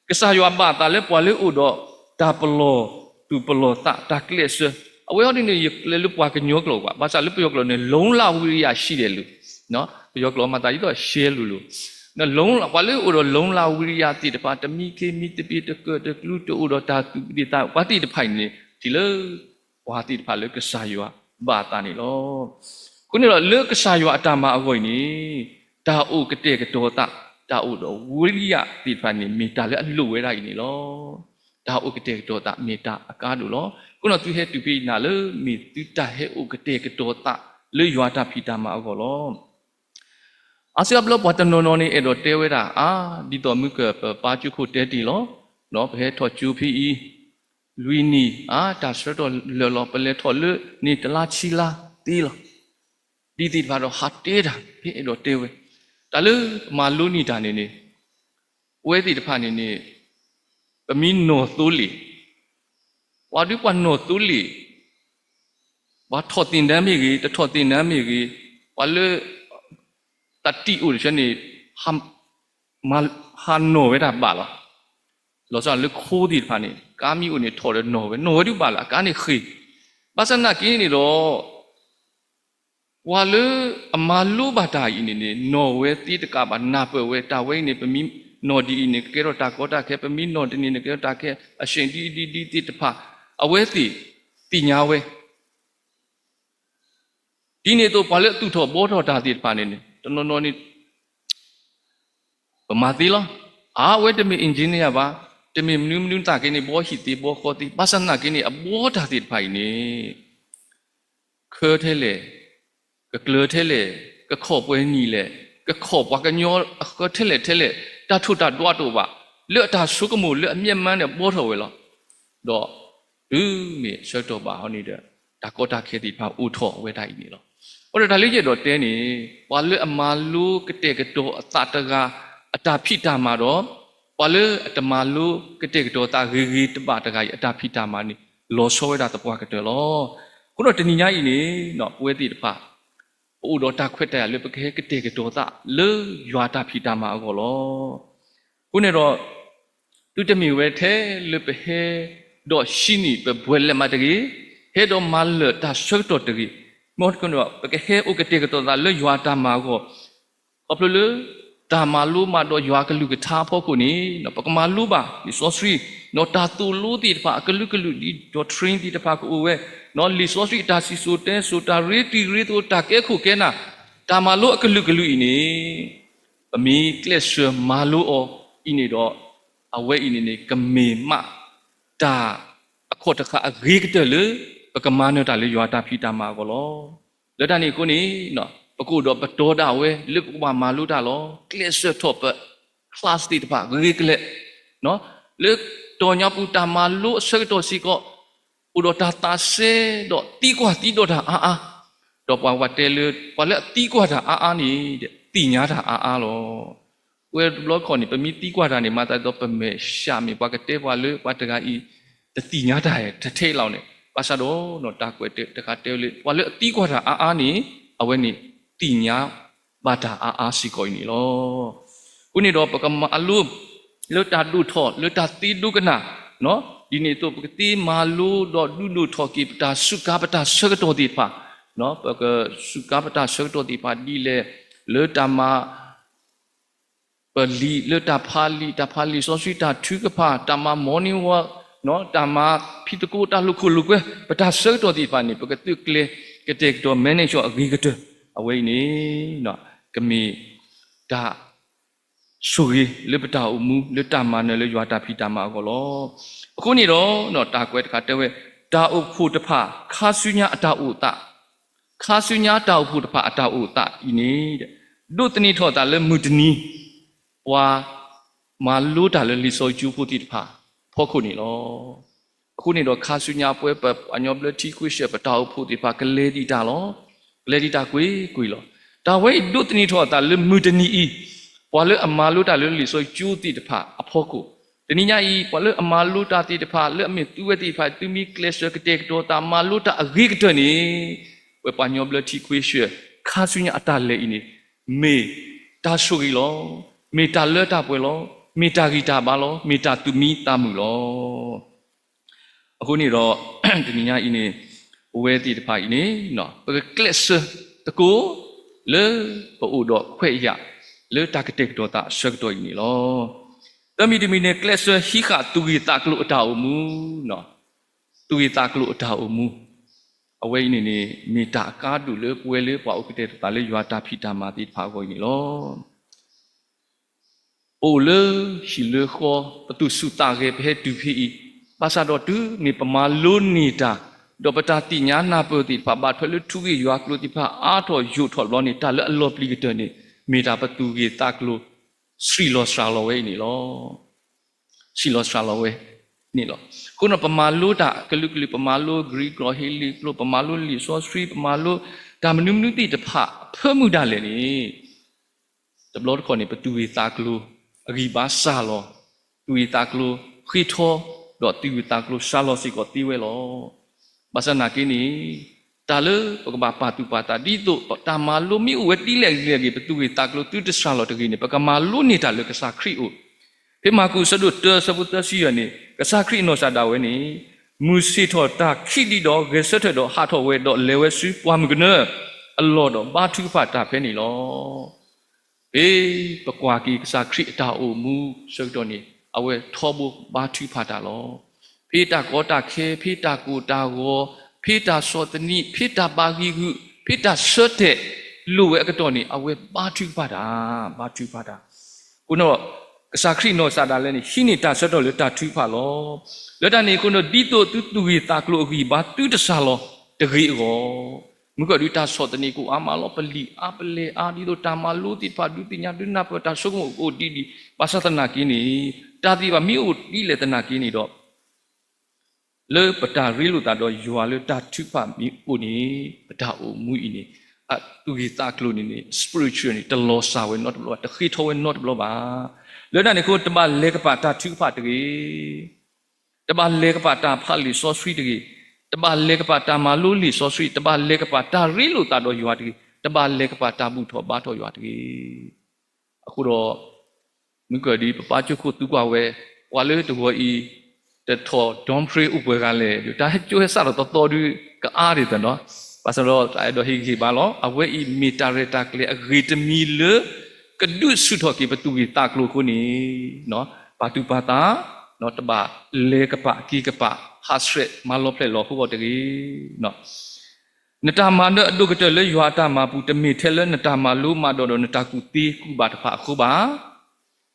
ကစၢ်ယွၤဘၣ်အသးလၢပှၤလၢအအိၣ်ဒီးတၢ်ပလီၢ်သူၣ်ပလီၢ်သး တၢ်ကျဲးစၢး, အဝဲအံၤန့ၣ် ယကျဲးလၢပှၤကညီကျိာ်ကွၢ်, ဘၣ်ဆၣ်လၢပယီၤကျိာ်န့ၣ် လုံလဝီရိယရှိတယ်လို့, ပယီၤကျိာ်မၤသးဒ်သိးရှဲလိၤလိၤ, ပှၤလၢအအိၣ်ဒီး လုံလဝီရိယ သ့ၣ်တဖၣ် တမံခ့မံသပ့ၤ တကၢၣ်တကျူ တအိၣ်ဒီးတၢ်သူၣ်ကသ့ၣ်သး ပှၤသ့ၣ်တဖၣ်အံၤန့ၣ် ဒ်လၢပှၤသ့ၣ်တဖၣ်လၢကစၢ်ယွၤဘၣ်အသးန့ၣ်လီၤ. အဃိန့ၣ်ဒီး လၢကစၢ်ယွၤအတၢ်မၤအဂီၢ်အံၤန့ၣ် တၢ်အိၣ်ကတဲာ်ကတီၤသး, တၢ်အိၣ်ဒီးဝံယၢ်သ့ၣ်တဖၣ်န့ၣ် မ့ၢ်တၢ်လၢအလိၣ်ဝဲဒၣ်အံၤန့ၣ်လီၤ. တၢ်အိၣ်ကတဲာ်ကတီၤသးမ့ၢ်တၢ်အကါဒိၣ်လီၤ. အဃိဒီးသုဟဲတုၤဖဲအံၤနၤလၢ မ့ၢ်သုတၢ်ဟဲအိၣ်ကတဲာ်ကတီၤသးလၢယွၤတၢ်ဖံးတၢ်မၤအဂီၢ်လီၤ. အါစုအါဘျီပှၤတနီၤနီၤန့ၣ် အဲၣ်ဒိးတဲဝဲဒၣ် အါ ဒ်သိးမုၢ်ကပၢ်ကၠိခိၣ်တဲတ့ၢ်လီၤ. ပဟဲထီၣ်ကၠိဖဲအံၤ လွံၢ်နံၣ် အါ တၢ်ဆၢကတီၢ်လၢာ်လီၤ ပလဲၤထီၣ်လၢန့ၣ်တလါဆံလါသ့လီၤ. ဒ်သ့ၣ်တဖၣ်ဒီးဟးတဲတၢ် ဖဲအဲၣ်ဒိးတဲဝဲ တၢ်လၢမၤလိန့ၢ်တၢ်န့ၣ်န့ၣ် အဝဲသ့ၣ်တဖၣ်န့ၣ်န့ၣ် ပမ့ၢ်နီၢ်သိလ့ၣ်, ပှၤဒုးပှၤနီၢ်သိလ့ၣ်, ပှၤထီၣ်သ့ၣ်နါမ့ၢ်ဂ့ၤ, တထီၣ်သ့ၣ်နါမ့ၢ်ဂ့ၤ, ပှၤလၢ တၢ်တံာ်အိၣ်တဆၢန့ၣ် ဟးနီၢ်ဝဲဒၣ်ဘၣ်လီၤ. လီၤဆီလၢခိသ့ၣ်တဖၣ်န့ၣ် ကါမ့ၢ်အိၣ်န့ၣ်ထီၣ်ဒီးနီၢ်ဝဲ, နီၢ်ဝဲဒုးဘၣ်လၢအကါန့ၣ်ဃ့ၢ်. ဘၣ်ဆၣ်သနာ်က့န့ၣ်ဒီး ပှၤလၢအမၤလိဘၣ်တၢ်အံၤန့ၣ်န့ၣ် နီၢ်ဝဲသ့တကးဘၣ် နၢ်ပၢၢ်ဝဲ တၢ်ဝဲအံၤန့ၣ် ပမ့ၢ်နီၢ်ဒ်အံၤန့ၣ် ကကဲထီၣ်တၢ်ကီတၢ်ခဲ, ပမ့ၢ်နီၢ်ဒ်န့ၣ်န့ၣ် ကကဲထီၣ်တၢ်ခဲအဆ့ၣ်ဒ်အံၤဒ်ဒ်သ့ၣ်တဖၣ် အဝဲသ့ၣ်သ့ၣ်ညါဝဲ ဒ်န့ၣ်အသိးပှၤလၢအသူၣ်ထီၣ်ဘှီထီၣ်တၢ်သ့ၣ်တဖၣ်န့ၣ်န့ၣ် တနီၤနီၤန့ၣ် ပမၤသ့လီၤ. အဝဲတမ့ၢ် engineer ဘၣ်, တမ့ၢ်မနုၤမနုၤသနာ်က့န့ၣ် ဘှီဟံၣ်သ့ဘှီဃီသ့, ဘၣ်ဆၣ်သနာ်က့န့ၣ် အဘှီတၢ်သ့ၣ်တဖၣ်အံၤန့ၣ် ခၢထဲလဲၣ်, ကကျၢၤထဲလဲၣ်, ကခီၣ်ပှဲၤနံၣ်လဲၣ်, ကခီၣ်ပှၤကညီအဃၢထဲလဲၣ်ထဲလဲၣ်, တၢ်ထိၣ်တၢ်ဒွးတအိၣ်ဘၣ်, လၢအတၢ်ဆိကမိၣ်လၢအမျၢ်မၢန့ၣ် ဘှီထီၣ်ဝဲလီၤ. ဒီးတုၤမ့ၢ်ဆၢကတီၢ်ဘၣ်ဟီန့ၣ်ဒီး တၢ်ကီတၢ်ခဲသ့ၣ်တဖၣ်အိၣ်ထီၣ်ဝဲဒၣ်အံၤန့ၣ်လီၤ. အဃိဒီးတၢ်လၢယအဲၣ်ဒိးတဲန့ၣ် ပှၤလၢအမၤလိကတဲာ်ကတီၤအသးတဂၤ အတၢ်ဖံးတၢ်မၤဒီး ပှၤလၢအတမၤလိကတဲာ်ကတီၤအသးဂ့ၤဂ့ၤတဘၣ်တဂၤအံၤ အတၢ်ဖံးတၢ်မၤန့ၣ် လီၤဆီဝဲဒၣ်သပှၢ်ကတၢၢ်လီၤ. အဃိဒီးတနံၤညါအံၤန့ၣ် ပဝဲသ့ၣ်တဖၣ် ပအိၣ်ဒီးတၢ်ခွဲးတၢ်ယာ်လၢပကဟဲကတဲာ်ကတီၤသးလၢယွၤတၢ်ဖံးတၢ်မၤအဂီၢ်လီၤ. အဃိန့ၣ်ဒီး သုတမ့ၢ်ဝဲထဲလၢပဟဲဒီးဟံးန့ၢ်ပဘှဲးလဲးမးတဂ့ၤ, ဟဲဒီးမၤလၢာ်တၢ်ဆၢကတီၢ်တဂ့ၤ, မ်ပကဟဲအိၣ်ကတဲာ်ကတီၤသးလၢယွၤတၢ်မၤအဂီၢ် ခီဖျိလၢ တၢ်မၤလိမးဒီးယွၤကလုၢ်ကထါအဖီခိၣ်န့ၣ် ပကမၤလိဘၣ်လံာ်စီဆှံ, ဒီးတၢ်သိၣ်လိသ့ၣ်တဖၣ်အကလုာ်ကလုာ်ဒ် doctrine သ့ၣ်တဖၣ်ကအိၣ်ဝဲ, လံာ်စီဆှံအတၢ်စံၣ်စိၤတဲစိၤ တၢ်ရ့တံၤရ့သကိး တၢ်ကဲခိၣ်ကဲနၢ်, တၢ်မၤလိအကလုာ်ကလုာ်အံၤန့ၣ် ပမ့ၢ်ကျဲးစၢးမၤလိအီၤအံၤန့ၣ်ဒီး အဝဲအံၤန့ၣ်န့ၣ် ကမ့ၢ်မးတၢ်အခီၣ်တဃာ်အဂ့ၤကတၢၢ်လၢ ပကမၤနၢၤတၢ်လၢယွၤတၢ်ဖံးတၢ်မၤအဂီၢ်လီၤ. လၢတၢ်န့ၣ်အဃိန့ၣ် ပကအိၣ်ဒီးပတီၤဒၣ်ဝဲလၢပကဘၣ်မၤလိတၢ်လီၤ. ကျဲးစၢးထီၣ်ပ class သ့ၣ်တဖၣ်ဂ့ၤကလဲာ်, လၢတီၢ်ညါပူၤတၢ်မၤလိအဆၢကတီၢ်စ့ၢ်ကီး အိၣ်ဒီးတၢ်သးစဲဒီးသံကွၢ်သံဒိးတၢ်အါအါ, ဒီးပှၤဝဲတဲလၢ ပှၤလၢအသံကွၢ်တၢ်အါအါန့ၣ် သ့ၣ်ညါတၢ်အါအါလီၤ. ပဝဲတဘျီခီၣ်န့ၣ် ပမ့ၢ်သံကွၢ်တၢ်န့ၣ် မၤသးဒ်သိးပမဲာ်ဆှးမ့ၢ်ပှၤကတဲပှၤလၢပှၤတဂၤအံၤ တသ့ၣ်ညါတၢ်ထဲထဲလီၤန့ၣ် ဘၣ်ဆၣ်ဒီး တၢ်ကွဲးတခါတဲဝဲလၢ ပှၤလၢအသံကွၢ်တၢ်အါအါန့ၣ် အဝဲန့ၣ်သ့ၣ်ညါဘၣ်တၢ်အါအါစ့ၢ်ကီးအံၤန့ၣ်လီၤ. အဃိန့ၣ်ဒီးပကမၤလိ လၢတၢ်ဒိၣ်ထီၣ် လၢတၢ်သ့ဒိကနၣ်, ဒ်န့ၣ်အသိး ပကသ့မၤလိဒီးဒုးဒိၣ်ထီၣ်က့ၤ ပတၢ်စူးကါပတၢ်ဆၢကတီၢ်သ့ၣ်တဖၣ်, ပကစူးကါပတၢ်ဆၢကတီၢ်သ့ၣ်တဖၣ်ဒ်လဲၣ်, လၢတၢ်မၤ ပလံာ် လၢတၢ်ဖးလံာ် တၢ်ဖးလံာ်စီဆှံ တၢ်ထုကဖၣ် တၢ်မၤ morning walk တၢ်မၤဖံးသကိး တၢ်လိာ်ခိၣ်လိာ်ကွဲ ပတၢ်ဆၢကတီၢ်သ့ၣ်တဖၣ်န့ၣ် ပကသုးကျဲၤကတဲာ်ကတီၤ manage အီၤအဂ့ၤကတၢၢ် အဝဲအံၤန့ၣ် ကမ့ၢ်တၢ်ဆိၣ်ဂ့ၤလၢပတၢ်အိၣ်မူ လၢတၢ်မၤနၢၤလၢယွၤတၢ်ဖံးတၢ်မၤအဂီၢ်လီၤ. အဃိန့ၣ်ဒီး တၢ်ကွဲးတခါတဲဝဲ တၢ်အိၣ်ဖှိၣ်တဖၣ် ခါဆူညါအတၢ်အိၣ်သး ခါဆူညါတၢ်အိၣ်ဖှိၣ်တဖၣ်အတၢ်အိၣ်သးအံၤန့ၣ် ဒိးသန့ၤထီၣ်အသးလၢမုၢ်တနံၤ ပှၤမၤလိတၢ်လၢလံာ်စီဆှံကၠိဖိသ့ၣ်တဖၣ်အဖီခိၣ်န့ၣ်လီၤ. အဃိန့ၣ်ဒီးခါဆူညါပဝဲပပှၤကညီဘျၢထံခွ့ဆၢၣ် ပတၢ်အိၣ်ဖှိၣ်သ့ၣ်တဖၣ်ကလဲၤဒံးတၢ်လီၤ. ကလဲၤဒံးတၢ်ကွ့ၢ်ကွ့ၢ်လီၤ. တၢ်ဝဲအံၤဒိးသန့ၤထီၣ်အသးလၢမုၢ်တနံၤအံၤ ပှၤလၢအမၤလိတၢ်လၢလံာ်စီဆှံကၠိသ့ၣ်တဖၣ်အဖီခိၣ်, တနံၤညါအံၤ ပှၤလၢအမၤလိတၢ်သ့ၣ်တဖၣ် လၢအမ့ၢ်သုဝဲသ့ၣ်တဖၣ် သုမ့ၢ်ကျဲးစၢးကတဲာ်ကတီၤသးမၤလိတၢ်အဂ့ၤကတၢၢ်န့ၣ် ပပှၤကညီဘျၢထံခွ့ဆၢၣ် ခါဆူညါအတၢ်လဲၤအံၤန့ၣ် မ့ၢ်တၢ်ဆိၣ်ဂ့ၤလီၤ. မ့ၢ်တၢ်လၢတၢ်ပှဲၤလီၤ. မ့ၢ်တၢ်ဂံၢ်တၢ်ဘါလီၤ. မ့ၢ်တၢ်သူၣ်မံသးမုာ်လီၤ. အဃိန့ၣ်ဒီး တနံၤညါအံၤန့ၣ် ပဝဲသ့ၣ်တဖၣ်အံၤန့ၣ် ပကကျဲးစၢးသကိး လၢပအိၣ်ဒီးခွဲးယာ် လၢတၢ်ကတဲာ်ကတီၤသးအဆၢကတီၢ်အံၤန့ၣ်လီၤ. သၢမံၤတမံၤန့ၣ် ကျဲးစၢးဟံးဃာ်သူၣ်ဂ့ၢ်သးကျိၤအတၢ်အိၣ်မူ သူၣ်ဂ့ၢ်သးကျိၤအတၢ်အိၣ်မူ, အဝဲအံၤန့ၣ်န့ၣ် မ့ၢ်တၢ်အကါဒိၣ်လၢပဝဲလၢပှၤအိၣ်ကတဲာ်ကတီၤသးလၢယွၤတၢ်ဖံးတၢ်မၤသ့ၣ်တဖၣ်အဂီၢ်အံၤန့ၣ်လီၤ. ပအိၣ်လၢဟံၣ်လၢဃီ, ပသူၣ်ဆူၣ်သးဂဲၤ ပဟဲတုၤဖဲအံၤ, ဘၣ်ဆၣ်ဒီးတုၤမ့ၢ်ပမၤလိန့ၢ်တၢ်, ဒီးပတၢ်သ့ၣ်ညါနၢ်ပၢၢ်သ့ၣ်တဖၣ် ဘၣ်ထွဲလၢထူဂ့ၢ်ယွၤကျိၤသ့ၣ်တဖၣ်အါထီၣ်ယိာ်ထီၣ်တဘျီန့ၣ် တၢ်လၢအလီၤပျံၤကတၢၢ်န့ၣ် မ့ၢ်တၢ်ပသူၣ်ဂ့ၢ်သးကျိၤ ဆံးလီၤစှၤလီၤဝဲအံၤန့ၣ်လီၤ. ဆံးလီၤစှၤလီၤဝဲန့ၣ်လီၤ. အဃိဒီးပမၤလိတၢ်ကလုာ်ကလုာ်, ပမၤလိကရံးကျိာ် ဟ့လ့ၣ်ကျိာ်, ပမၤလိလံာ်စီဆှံ, ပမၤလိတၢ်မနုၤမနုၤသ့ၣ်တဖၣ် အဖၢမုၢ်ဒၣ်လဲာ်န့ၣ် တဘျီတခီၣ်န့ၣ် ပသူၣ်ဂ့ၢ်သးကျိၤ အဂံၢ်ဘါစှၤလီၤ, သူၣ်ဂ့ၢ်သးကျိၤဃ့ထီ, ဒီးသူၣ်ဂ့ၢ်သးကျိၤစှၤလီၤစ့ၢ်ကီးသ့ဝဲလီၤ. ဘၣ်ဆၣ်သနာ်က့န့ၣ် တၢ်လၢပကဘၣ်ပာ်သူၣ်ပာ်သးဒ်သိး တၢ်မၤလိမ့ၢ်အိၣ်ဝဲဒ်လဲၣ်ဒ်လဲၣ်ဂ့ၤ ပသူၣ်ဂ့ၢ်သးကျိၤသုတစှၤလီၤတဂ့ၤန့ၣ် ပကမၤလိန့ၢ်တၢ်လၢကစၢ်ခရံာ်အအိၣ်. ဖဲမၢ်ကူးအဆၢဒိၣ်တၢ အဆၢဖိသၢဆံယဲၢ်န့ၣ် ကစၢ်ခရံာ်နီၢ်ကစၢ်ဒၣ်ဝဲန့ၣ် မုၢ်ဆ့ၣ်ထီၣ်တၢ်ခံးဒံးဒီး ဂဲၤဆၢထၢၣ်ဒီးဟးထီၣ်ဝဲ ဒီးလဲၤဝဲဆူပှၢ်မုၢ်ကနၢအလီၢ်ဒီး ဘါထုကဖၣ်တၢ်ဖဲန့ၣ်လီၤ. ဖဲပကွၢ်က့ၤကစၢ်ခရံာ်အတၢ်အိၣ်မူအဆၢကတီၢ်န့ၣ် အဝဲထီဘိဘါထုကဖၣ်တၢ်လီၤ. ဖဲတၢ်ကီတၢ်ခဲ, ဖဲတၢ်ကိၢ်တၢ်ဂီၤ, ဖဲတၢ်ဆီၣ်သနံး, ဖဲတၢ်ဘၣ်ဂံၢ်ဂူာ်, ဖဲတၢ်ဆၢတဲာ်လိာ်ဝဲအကတီၢ်န့ၣ် အဝဲဘါထုကဖၣ်တၢ်, ဘါထုကဖၣ်တၢ်. အဃိဒီး ကစၢ်ခရံာ်နီၢ်ကစၢ်ဒၣ်လဲာ်န့ၣ် ဟံးန့ၢ်တၢ်ဆၢကတီၢ်လၢတၢ်ထုကဖၣ်လီၤ. လၢတၢ်န့ၣ်အဃိဒီး ဒ်သိးသုသူၣ်ဂ့ၢ်သးကျိၤအဂံၢ်ဘါသုတစှၤလီၤတဂ့ၤအဂီၢ်, မုၢ်ကီၢ်ဒုးတၢ်ဆီၣ်သနံးကအိၣ်အါမးလီၤ, ပလံာ်အါပလဲၢ်အါ ဒ်သိးတၢ်မၤလိသ့ၣ်တဖၣ် ဒုးသ့ၣ်ညါဒုးနၢ်ပၢၢ်တၢ်ဆိကမိၣ်ကအိၣ်ဒ်ဒ်, ဘၣ်ဆၣ်သနာ်က့န့ၣ် တၢ်သ့ၣ်တဖၣ်မ့ၢ်အိၣ်ဒ်လဲၣ်သနာ်က့န့ၣ်ဒီး လၢပတၢ်ရ့လိာ်သးဒီးယွၤလၢတၢ်ထုကဖၣ်မ့ၢ်အိၣ်န့ၣ် ပတၢ်အိၣ်မူအံၤန့ၣ် အသူၣ်ဂ့ၢ်သးကျိၤန့ၣ်န့ၣ် spiritual န့ၣ် တလီၤစှၤဝဲနီတဘျီဘၣ်, တဃ့ထီဝဲနီတဘျီဘၣ်. လၢတၢ်န့ၣ်အဃိ တဘၣ်လဲၤကပာ်တၢ်ထုကဖၣ်တဂ့ၤ, တဘၣ်လဲၤကပာ်တၢ်ဖးလံာ်စီဆှံတဂ့ၤ, တဘၣ်လဲၤကပာ်တၢ်မၤလိလံာ်စီဆှံ, တဘၣ်လဲၤကပာ်တၢ်ရ့လိာ်သးဒီးယွၤတဂ့ၤ, တဘၣ်လဲၤကပာ်တၢ်ဘူၣ်ထီၣ်ဘါထီၣ်ယွၤတဂ့ၤ. အဃိဒီး မုၢ်ကီၢ်ဒုး ပပၢ်ကၠိခိၣ်သူကွၢ်ဝဲ, ပှၤလၢတဂီၤအံၤ တထီၣ် dormitory အိၣ်ပှဲၤဂၤလဲၣ်ဒီး တၢ်ဟဲကၠိဟဲစးထီၣ်သီသီဒုး ကအါဒ်သိးနီၤ, ဘၣ်ဆၣ်ဒီးတၢ်အဲၣ်ဒိးဟ့ၣ်ဂံၢ်ဘါလီၤ. အဝဲအံၤမ့ၢ်တၢ်ရဲၣ်တၢ်ကျဲၤအဂ့ၤတမံၤလၢ ကဒုးဆူၣ်ထီၣ်က့ၤပသူၣ်ဂ့ၢ်သးကျိၤအဃိန့ၣ် ပာ်သူၣ်ပာ်သး, တဘၣ်လဲၤကပာ်က့ၤကပာ် ဟးဆှဲးမၤလီၤဖျဲၣ်လီၤဟိအီၤတဂ့ၤ. နတၢ်မၤနၢၤအဒိၣ်ကတၢၢ်လၢယွၤအတၢ်မၤပူၤ တမ့ၢ်ထဲလၢနတၢ်မၤလိမၤဒိးဒီးနတၢ်ကူၣ်သ့ကူၣ်ဘၣ်တဖၣ်အဃိဘၣ်.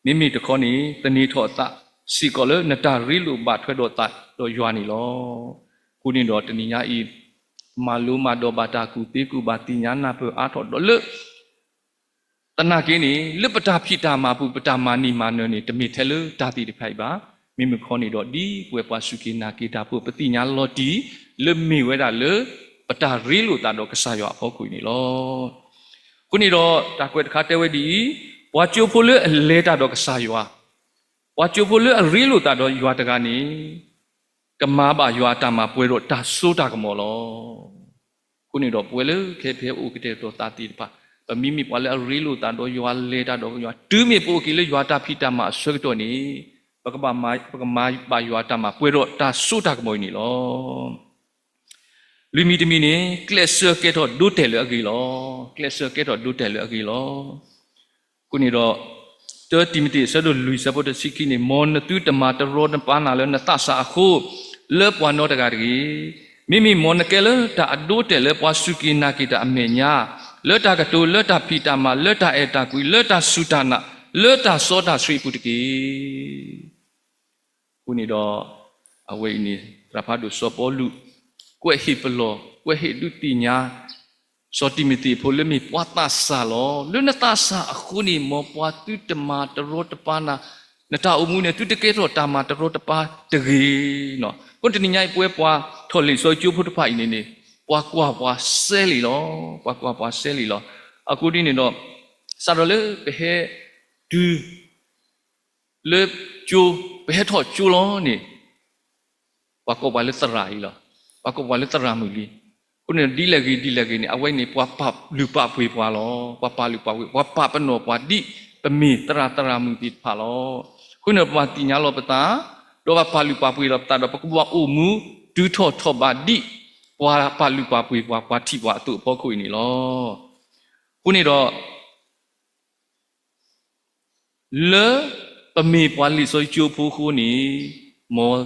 မ့မ့ၢ်တခီန့ၣ် သန့ၤထီၣ်အသးစ့ၢ်ကီးလၢနတၢ်ရ့လိာ်ဘၣ်ထွဲဒီးသးဒီးယွၤန့ၣ်လီၤ. အဃိန့ၣ်ဒီးတနံၤညါအံၤ မၤလိမၤဒိးဘၣ်တၢ်ကူၣ်သ့ကူၣ်ဘၣ်သ့ၣ်ညါနၢ်ပၢၢ်အါထီၣ်ဒီးလၢ သနာ်က့န့ၣ် လၢပတၢ်ဖံးတၢ်မၤပူၤ ပတၢ်မၤန့ၢ်မၤနၢၤန့ၣ် တမ့ၢ်ထဲလၢတၢ်သ့ၣ်တဖၣ်အံၤဘၣ်. မ့မ့ၢ်တခီန့ၣ်ဒီး ဒ်ပဝဲပှၤစူၢ်က့ၤနာ်က့ၤတၢ်ဖိ ပသ့ၣ်ညါလီၤတံၢ် လၢမ့ၢ်ဝဲဒၣ်လၢ ပတၢ်ရ့လိာ်သးဒီးကစၢ်ယွၤအဖီခိၣ်အံၤန့ၣ်လီၤ. အဃိန့ၣ်ဒီး တၢ်ကွဲးတခါတဲဝဲဒ်အံၤ, ပှၤကၠိဖိလၢအလဲၤတၢ်ဒီးကစၢ်ယွၤ, ပှၤကၠိဖိလၢအရ့လိာ်သးဒီးယွၤတဂၤန့ၣ် ကမၤဘၣ်ယွၤအတၢ်မၤပှဲၤဒီးတၢ်စိတၢ်ကမီၤလီၤ. အဃိန့ၣ်ဒီး ပဝဲလၢခဲဖဲအိၣ်ကတဲာ်ကတီၤသးသ့ၣ်တဖၣ် ပမ့မ့ၢ်ပှၤလၢအရ့လိာ်သးဒီးယွၤ လဲၤတၢ်ဒီးယွၤ တုၤမ့ၢ်ပအိၣ်က့ၤလၢယွၤတၢ်ဖံးတၢ်မၤအဆၢကတီၢ်န့ၣ် ပကမၤ, ပကမၤဘၣ်ယွၤအတၢ်မၤပှဲၤဒီးတၢ်စိတၢ်ကမီၤအံၤန့ၣ်လီၤ. လွံၢ်မံၤတမံၤန့ၣ် ကျဲးစၢးကဲထီၣ်ဒိတဲာ်လၢအဂ့ၤလီၤ. ကျဲးစၢးကဲထီၣ်ဒိတဲာ်လၢအဂ့ၤလီၤ. အဃိန့ၣ်ဒီး တၢတံၤမသ့း အဆၢဒိၣ်လွံၢ် အဆၢဖိတဆံခံန့ၣ်, မ်နသုတမၤတရီတပါနၤလၢနသးစၢ်အဃိ လၢပှၤနီတဂၤတဂ့ၤ. မ့မ့ၢ်မ်နကဲလၢတၢ်အဒိအတဲာ်လၢပှၤစူၢ်က့ၤနာ်က့ၤတၢ်အမဲာ်ညါ, လၢတၢ်ကတိၤ, လၢတၢ်ဖံးတၢ်မၤ, လၢတၢ်အဲၣ်တၢ်ကွံ, လၢတၢ်စူၢ်တၢ်နာ်, လၢတၢ်စီတၢ်ဆှံအပူၤတက့ၢ်. အဃိန့ၣ်ဒီး အဝဲအံၤန့ၣ် သရၣ်ဖးဒိၣ်စီၤပီလူး ကွဲးဟ့ၣ်ပလီၢ် ကွဲးဟ့ၣ်ဒုးသ့ၣ်ညါ စီၤတံၤမသ့းဖိလၢမ့ၢ်ပှၤသးစၢ်လီၤ. လၢနသးစၢ်အဃိန့ၣ် မ်ပှၤသုတမၤတရီတပါနၤ, နတၢ်အိၣ်မူန့ၣ် သုတကဲထီၣ်တၢ်မၤတရီတပါတဂ့ၤနီၤ. အဃိတနံၤညါအံၤ ပဝဲပှၤထီၣ်လံာ်စီဆှံကၠိဖိတဖၣ်အံၤန့ၣ်န့ၣ် ပှၤကွၢ်ပှၤစဲလံာ်လီၤ. ပှၤကွၢ်ပှၤစဲလံာ်လီၤ. အဃိဒ်န့ၣ်ဒီး စးထီၣ်လၢပဟဲတုၤ လၢကၠိ, ပဟဲထီၣ်ကၠိလီၤန့ၣ် ပှၤကိးပှၤလၢသရၣ်အံၤလီၤ. ပှၤကိးပှၤလၢသရၣ်မုၣ်လံ. အဃိန့ၣ် ဒ်လဲၣ်ဂ့ၤ ဒ်လဲၣ်ဂ့ၤန့ၣ် အဝဲန့ၣ် ပှၤပာ်လုၢ်ပာ်ပှ့ၤပှၤလီၤ. ပှၤပာ်လုၢ်ပာ်ပှ့ၤ ပှၤပာ်ပနီၣ်ပှၤဒ် ပမ့ၢ်သရၣ်သရၣ်မုၣ်သ့ၣ်တဖၣ်လီၤ. အဃိန့ၣ် ပဘၣ်သ့ၣ်ညါလီၤပသး, ဒီးဘၣ်ပာ်လုၢ်ပာ်ပှ့ၤလီၤပသးဒီး ပကဘၣ်အိၣ်မူတုၤထီၣ်ထီၣ်ဘးဒ် ပှၤပာ်လုၢ်ပာ်ပှ့ၤပှၤ ပှၤထံၣ်ပှၤအသိးအဖီခိၣ်အံၤန့ၣ်လီၤ. အဃိန့ၣ်ဒီး လၢပမ့ၢ်ပှၤလံာ်စီဆှံကၠိဖိအဃိန့ၣ် မ်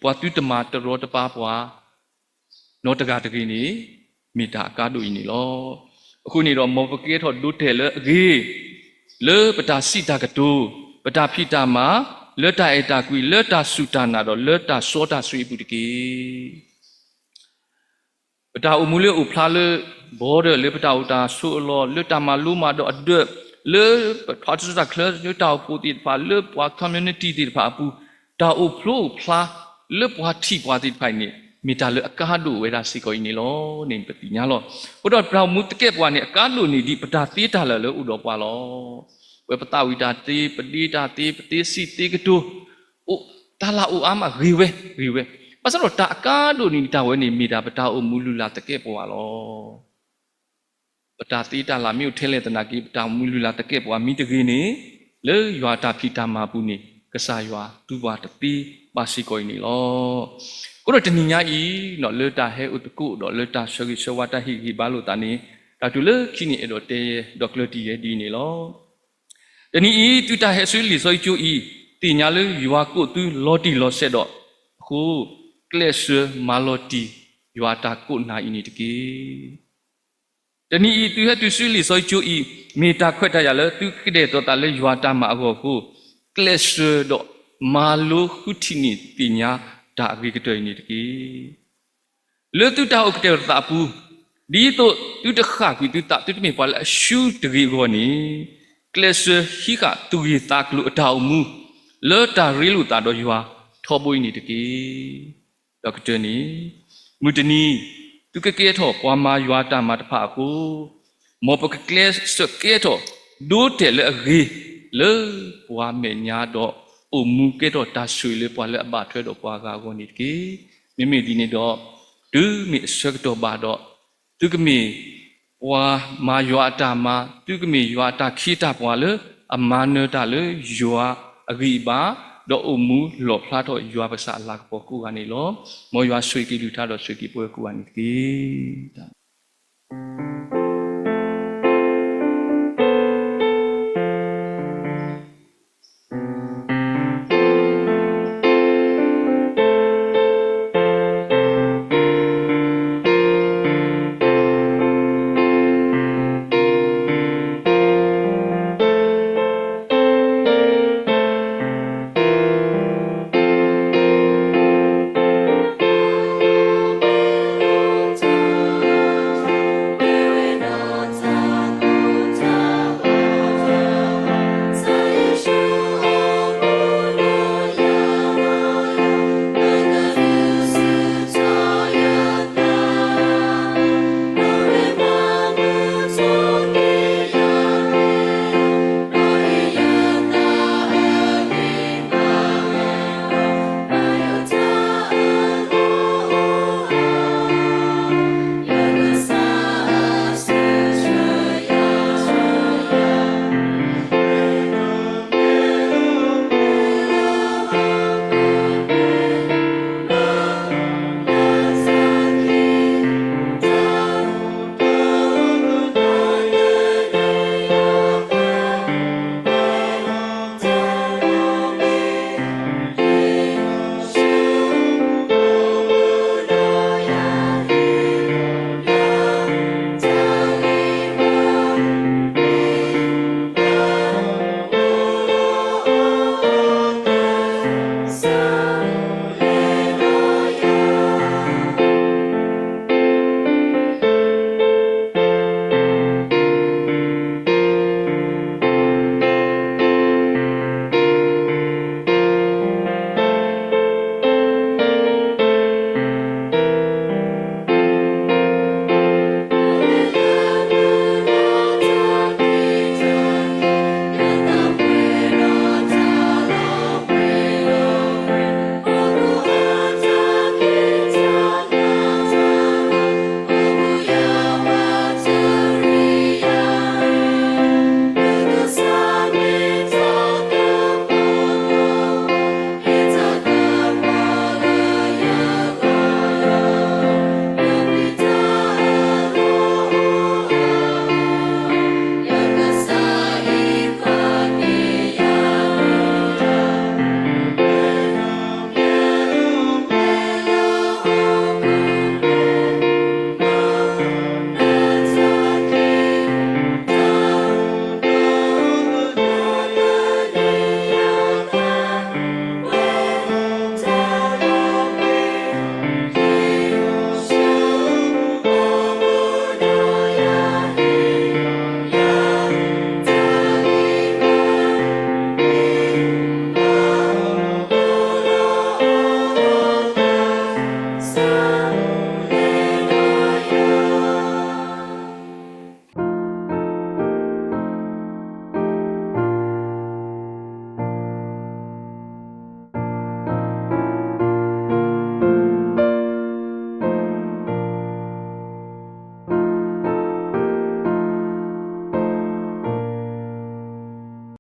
ပှၤသုတမၤတရီတပါပှၤ နီတဂၤတဂ့ၤန့ၣ် မ့ၢ်တၢ်အကါဒိၣ်အံၤန့ၣ်လီၤ. အဃိန့ၣ်ဒီး မ်ပကကဲထီၣ်ဒိတဲာ်လၢအဂ့ၤ လၢပတၢ်စံးတၢ်ကတိၤ, ပတၢ်ဖံးတၢ်မၤ, လၢတၢ်အဲၣ်တၢ်ကွံ, လၢတၢ်စူၢ်တၢ်နာ်ဒီး လၢတၢ်စီတၢ်ဆှံအပူၤတက့ၢ်. ပတၢ်အိၣ်မူလၢအိၣ်ဖျါလၢ border လၢပတၢ်အိၣ်တၢ်ဆိးအလီၢ်, လၢတၢ်မၤလိမၤဒိးအဒၢး, လၢပဖီတၢ်ချၢ လၢတၢ်အိၣ်ဖှိၣ်သ့ၣ်တဖၣ်, လၢပှၤ community သ့ၣ်တဖၣ်အပူၤ, တၢ်အိၣ်ဖျိအိၣ်ဖျါ လၢပှၤထံၣ်ပှၤသ့ၣ်တဖၣ်အံၤန့ၣ် မ့ၢ်တၢ်လၢအကါဒိၣ်ဝဲဒၣ်စ့ၢ်ကီးအံၤန့ၣ်လီၤန့ၣ် ပသ့ၣ်ညါလီၤ. အဃိဒီးပတၢ်အိၣ်မူသကဲာ်ပဝးန့ၣ် အကါဒိၣ်န့ၢ်ဒံးပတၢ်သ့တၢ်လၢာ်လၢအိၣ်ဒီးပှၤလီၤ. ဝဲပသးဝံၣ်တၢ်သ့, ပဒ့တၢ်သ့, ပသ့စံးသ့ကတိၤ, အိၣ်, တၢ်လၢအိၣ်အါမးဂ့ၤဝဲ, ဂ့ၤဝဲ. ဘၣ်ဆၣ်ဒီးတၢ်အကါဒိၣ်န့ၢ်ဒံးတၢ်ဝဲန့ၣ် မ့ၢ်ဒၣ်ပတၢ်အိၣ်မူလုၢ်လၢ်သကဲာ်ပဝးလီၤ. ပတၢ်သ့တၢ်လၢ်မ့ၢ်အိၣ်ထဲလဲၣ်သနာ်က့ ပတၢ်အိၣ်မူလုၢ်လၢ်သကဲာ်ပဝးမ့ၢ်တဂ့ၤန့ၣ် လၢယွၤအတၢ်ဖံးတၢ်မၤအပူၤန့ၣ် ကစၢ်ယွၤသူပှၤတသ့ဘၣ်စ့ၢ်ကီးအံၤန့ၣ်လီၤ. အဃိဒီးတနံၤညါအံၤ လၢတၢ်ဟဲအိၣ်သကိးဒီးလၢတၢ်ဆၢဂ့ၤဆၢဝါတၢ်ဟ့ၣ်ဂံၢ်ဟ့ၣ်ဘါလိာ်သးန့ၣ် တၢ်ကတိၤလၢခံန့ၣ် အဲၣ်ဒိးတဲယဲ ဒီးကျၢၢ်တံၢ်ယဲဒ်အံၤန့ၣ်လီၤ. တနံၤအံၤ သုတၢ်ဟဲဆူလံာ်စီဆှံကၠိအံၤ သ့ၣ်ညါလၢယွၤကိးသုလီၤတံၢ်လီၤဆဲးဒီးအဃိ ကျဲးစၢးမၤလီၤတံၢ်ယွၤအတၢ်ကိးနၤအံၤန့ၣ်တက့ၢ်. တနံၤအံၤ သုဟဲတုၤဆူလံာ်စီဆှံကၠိအံၤ မ့ၢ်တၢ်ခွဲးတၢ်ယာ်လၢသုကကတဲာ်ကတီၤသးလၢယွၤအတၢ်မၤအဂီၢ်အဃိ ကျဲးစၢးဒီးမၤလိဃုထံၣ်န့ၢ်သ့ၣ်ညါတၢ်အဂ့ၤကတၢၢ်အံၤန့ၣ်တက့ၢ်. လၢသုတၢ်အိၣ်ကတဲာ်ကတီၤသးအပူၤ ဒ်သိးသုတဃၣ်ကွံာ်သုသး သုတမ့ၢ်ပှၤလၢအရှုံးတဂ့ၤအဂီၢ်န့ၣ် ကျဲးစၢးဟံးဃာ်သူၣ်ဂ့ၤသးကျိၤအတၢ်အိၣ်မူ လၢတၢ်ရ့လိာ်သးဒီးယွၤထီဘိအံၤန့ၣ်တက့ၢ်. ဒီးကတၢၢ်န့ၣ် မုၢ်တနံၤ သုကကဲထီၣ်ပှၤမၤယွၤအတၢ်မၤတဖၣ်အဃိ မ်ပကကျဲးစၢးကဲထီၣ်ဒိတဲာ်လၢအဂ့ၤ လၢပှၤမဲာ်ညါဒီး အိၣ်မူကဲထီၣ်တၢ်ဆိၣ်ဂ့ၤလၢပှၤလၢအဘၣ်ထွဲဒီးပှၤဂၤအဂီၢ်န့ၣ်တက့ၢ်. မ့မ့ၢ်ဒ်န့ၣ်ဒီး တုၤမ့ၢ်အဆၢကတီၢ်ဘၣ်ဒီး သုကမ့ၢ်ပှၤမၤယွၤအတၢ်မၤ, သုကမ့ၢ်ယွၤအတၢ်ခ့တၢ်ပှၤလၢအမၤနၢၤတၢ်လၢယွၤအဂံၢ်အဘါ, ဒီးအိၣ်မူလီၣ်ဖျါထီၣ်ယွၤပကစၢ်အလၤကပီၤကိးဂၤန့ၣ်လီၤ. မ်ယွၤဆိၣ်ဂ့ၤက့ၤလုၢ်ထါဒီးဆိၣ်ဂ့ၤက့ၤပှၤကိးဂၤန့ၣ်တက့ၢ်.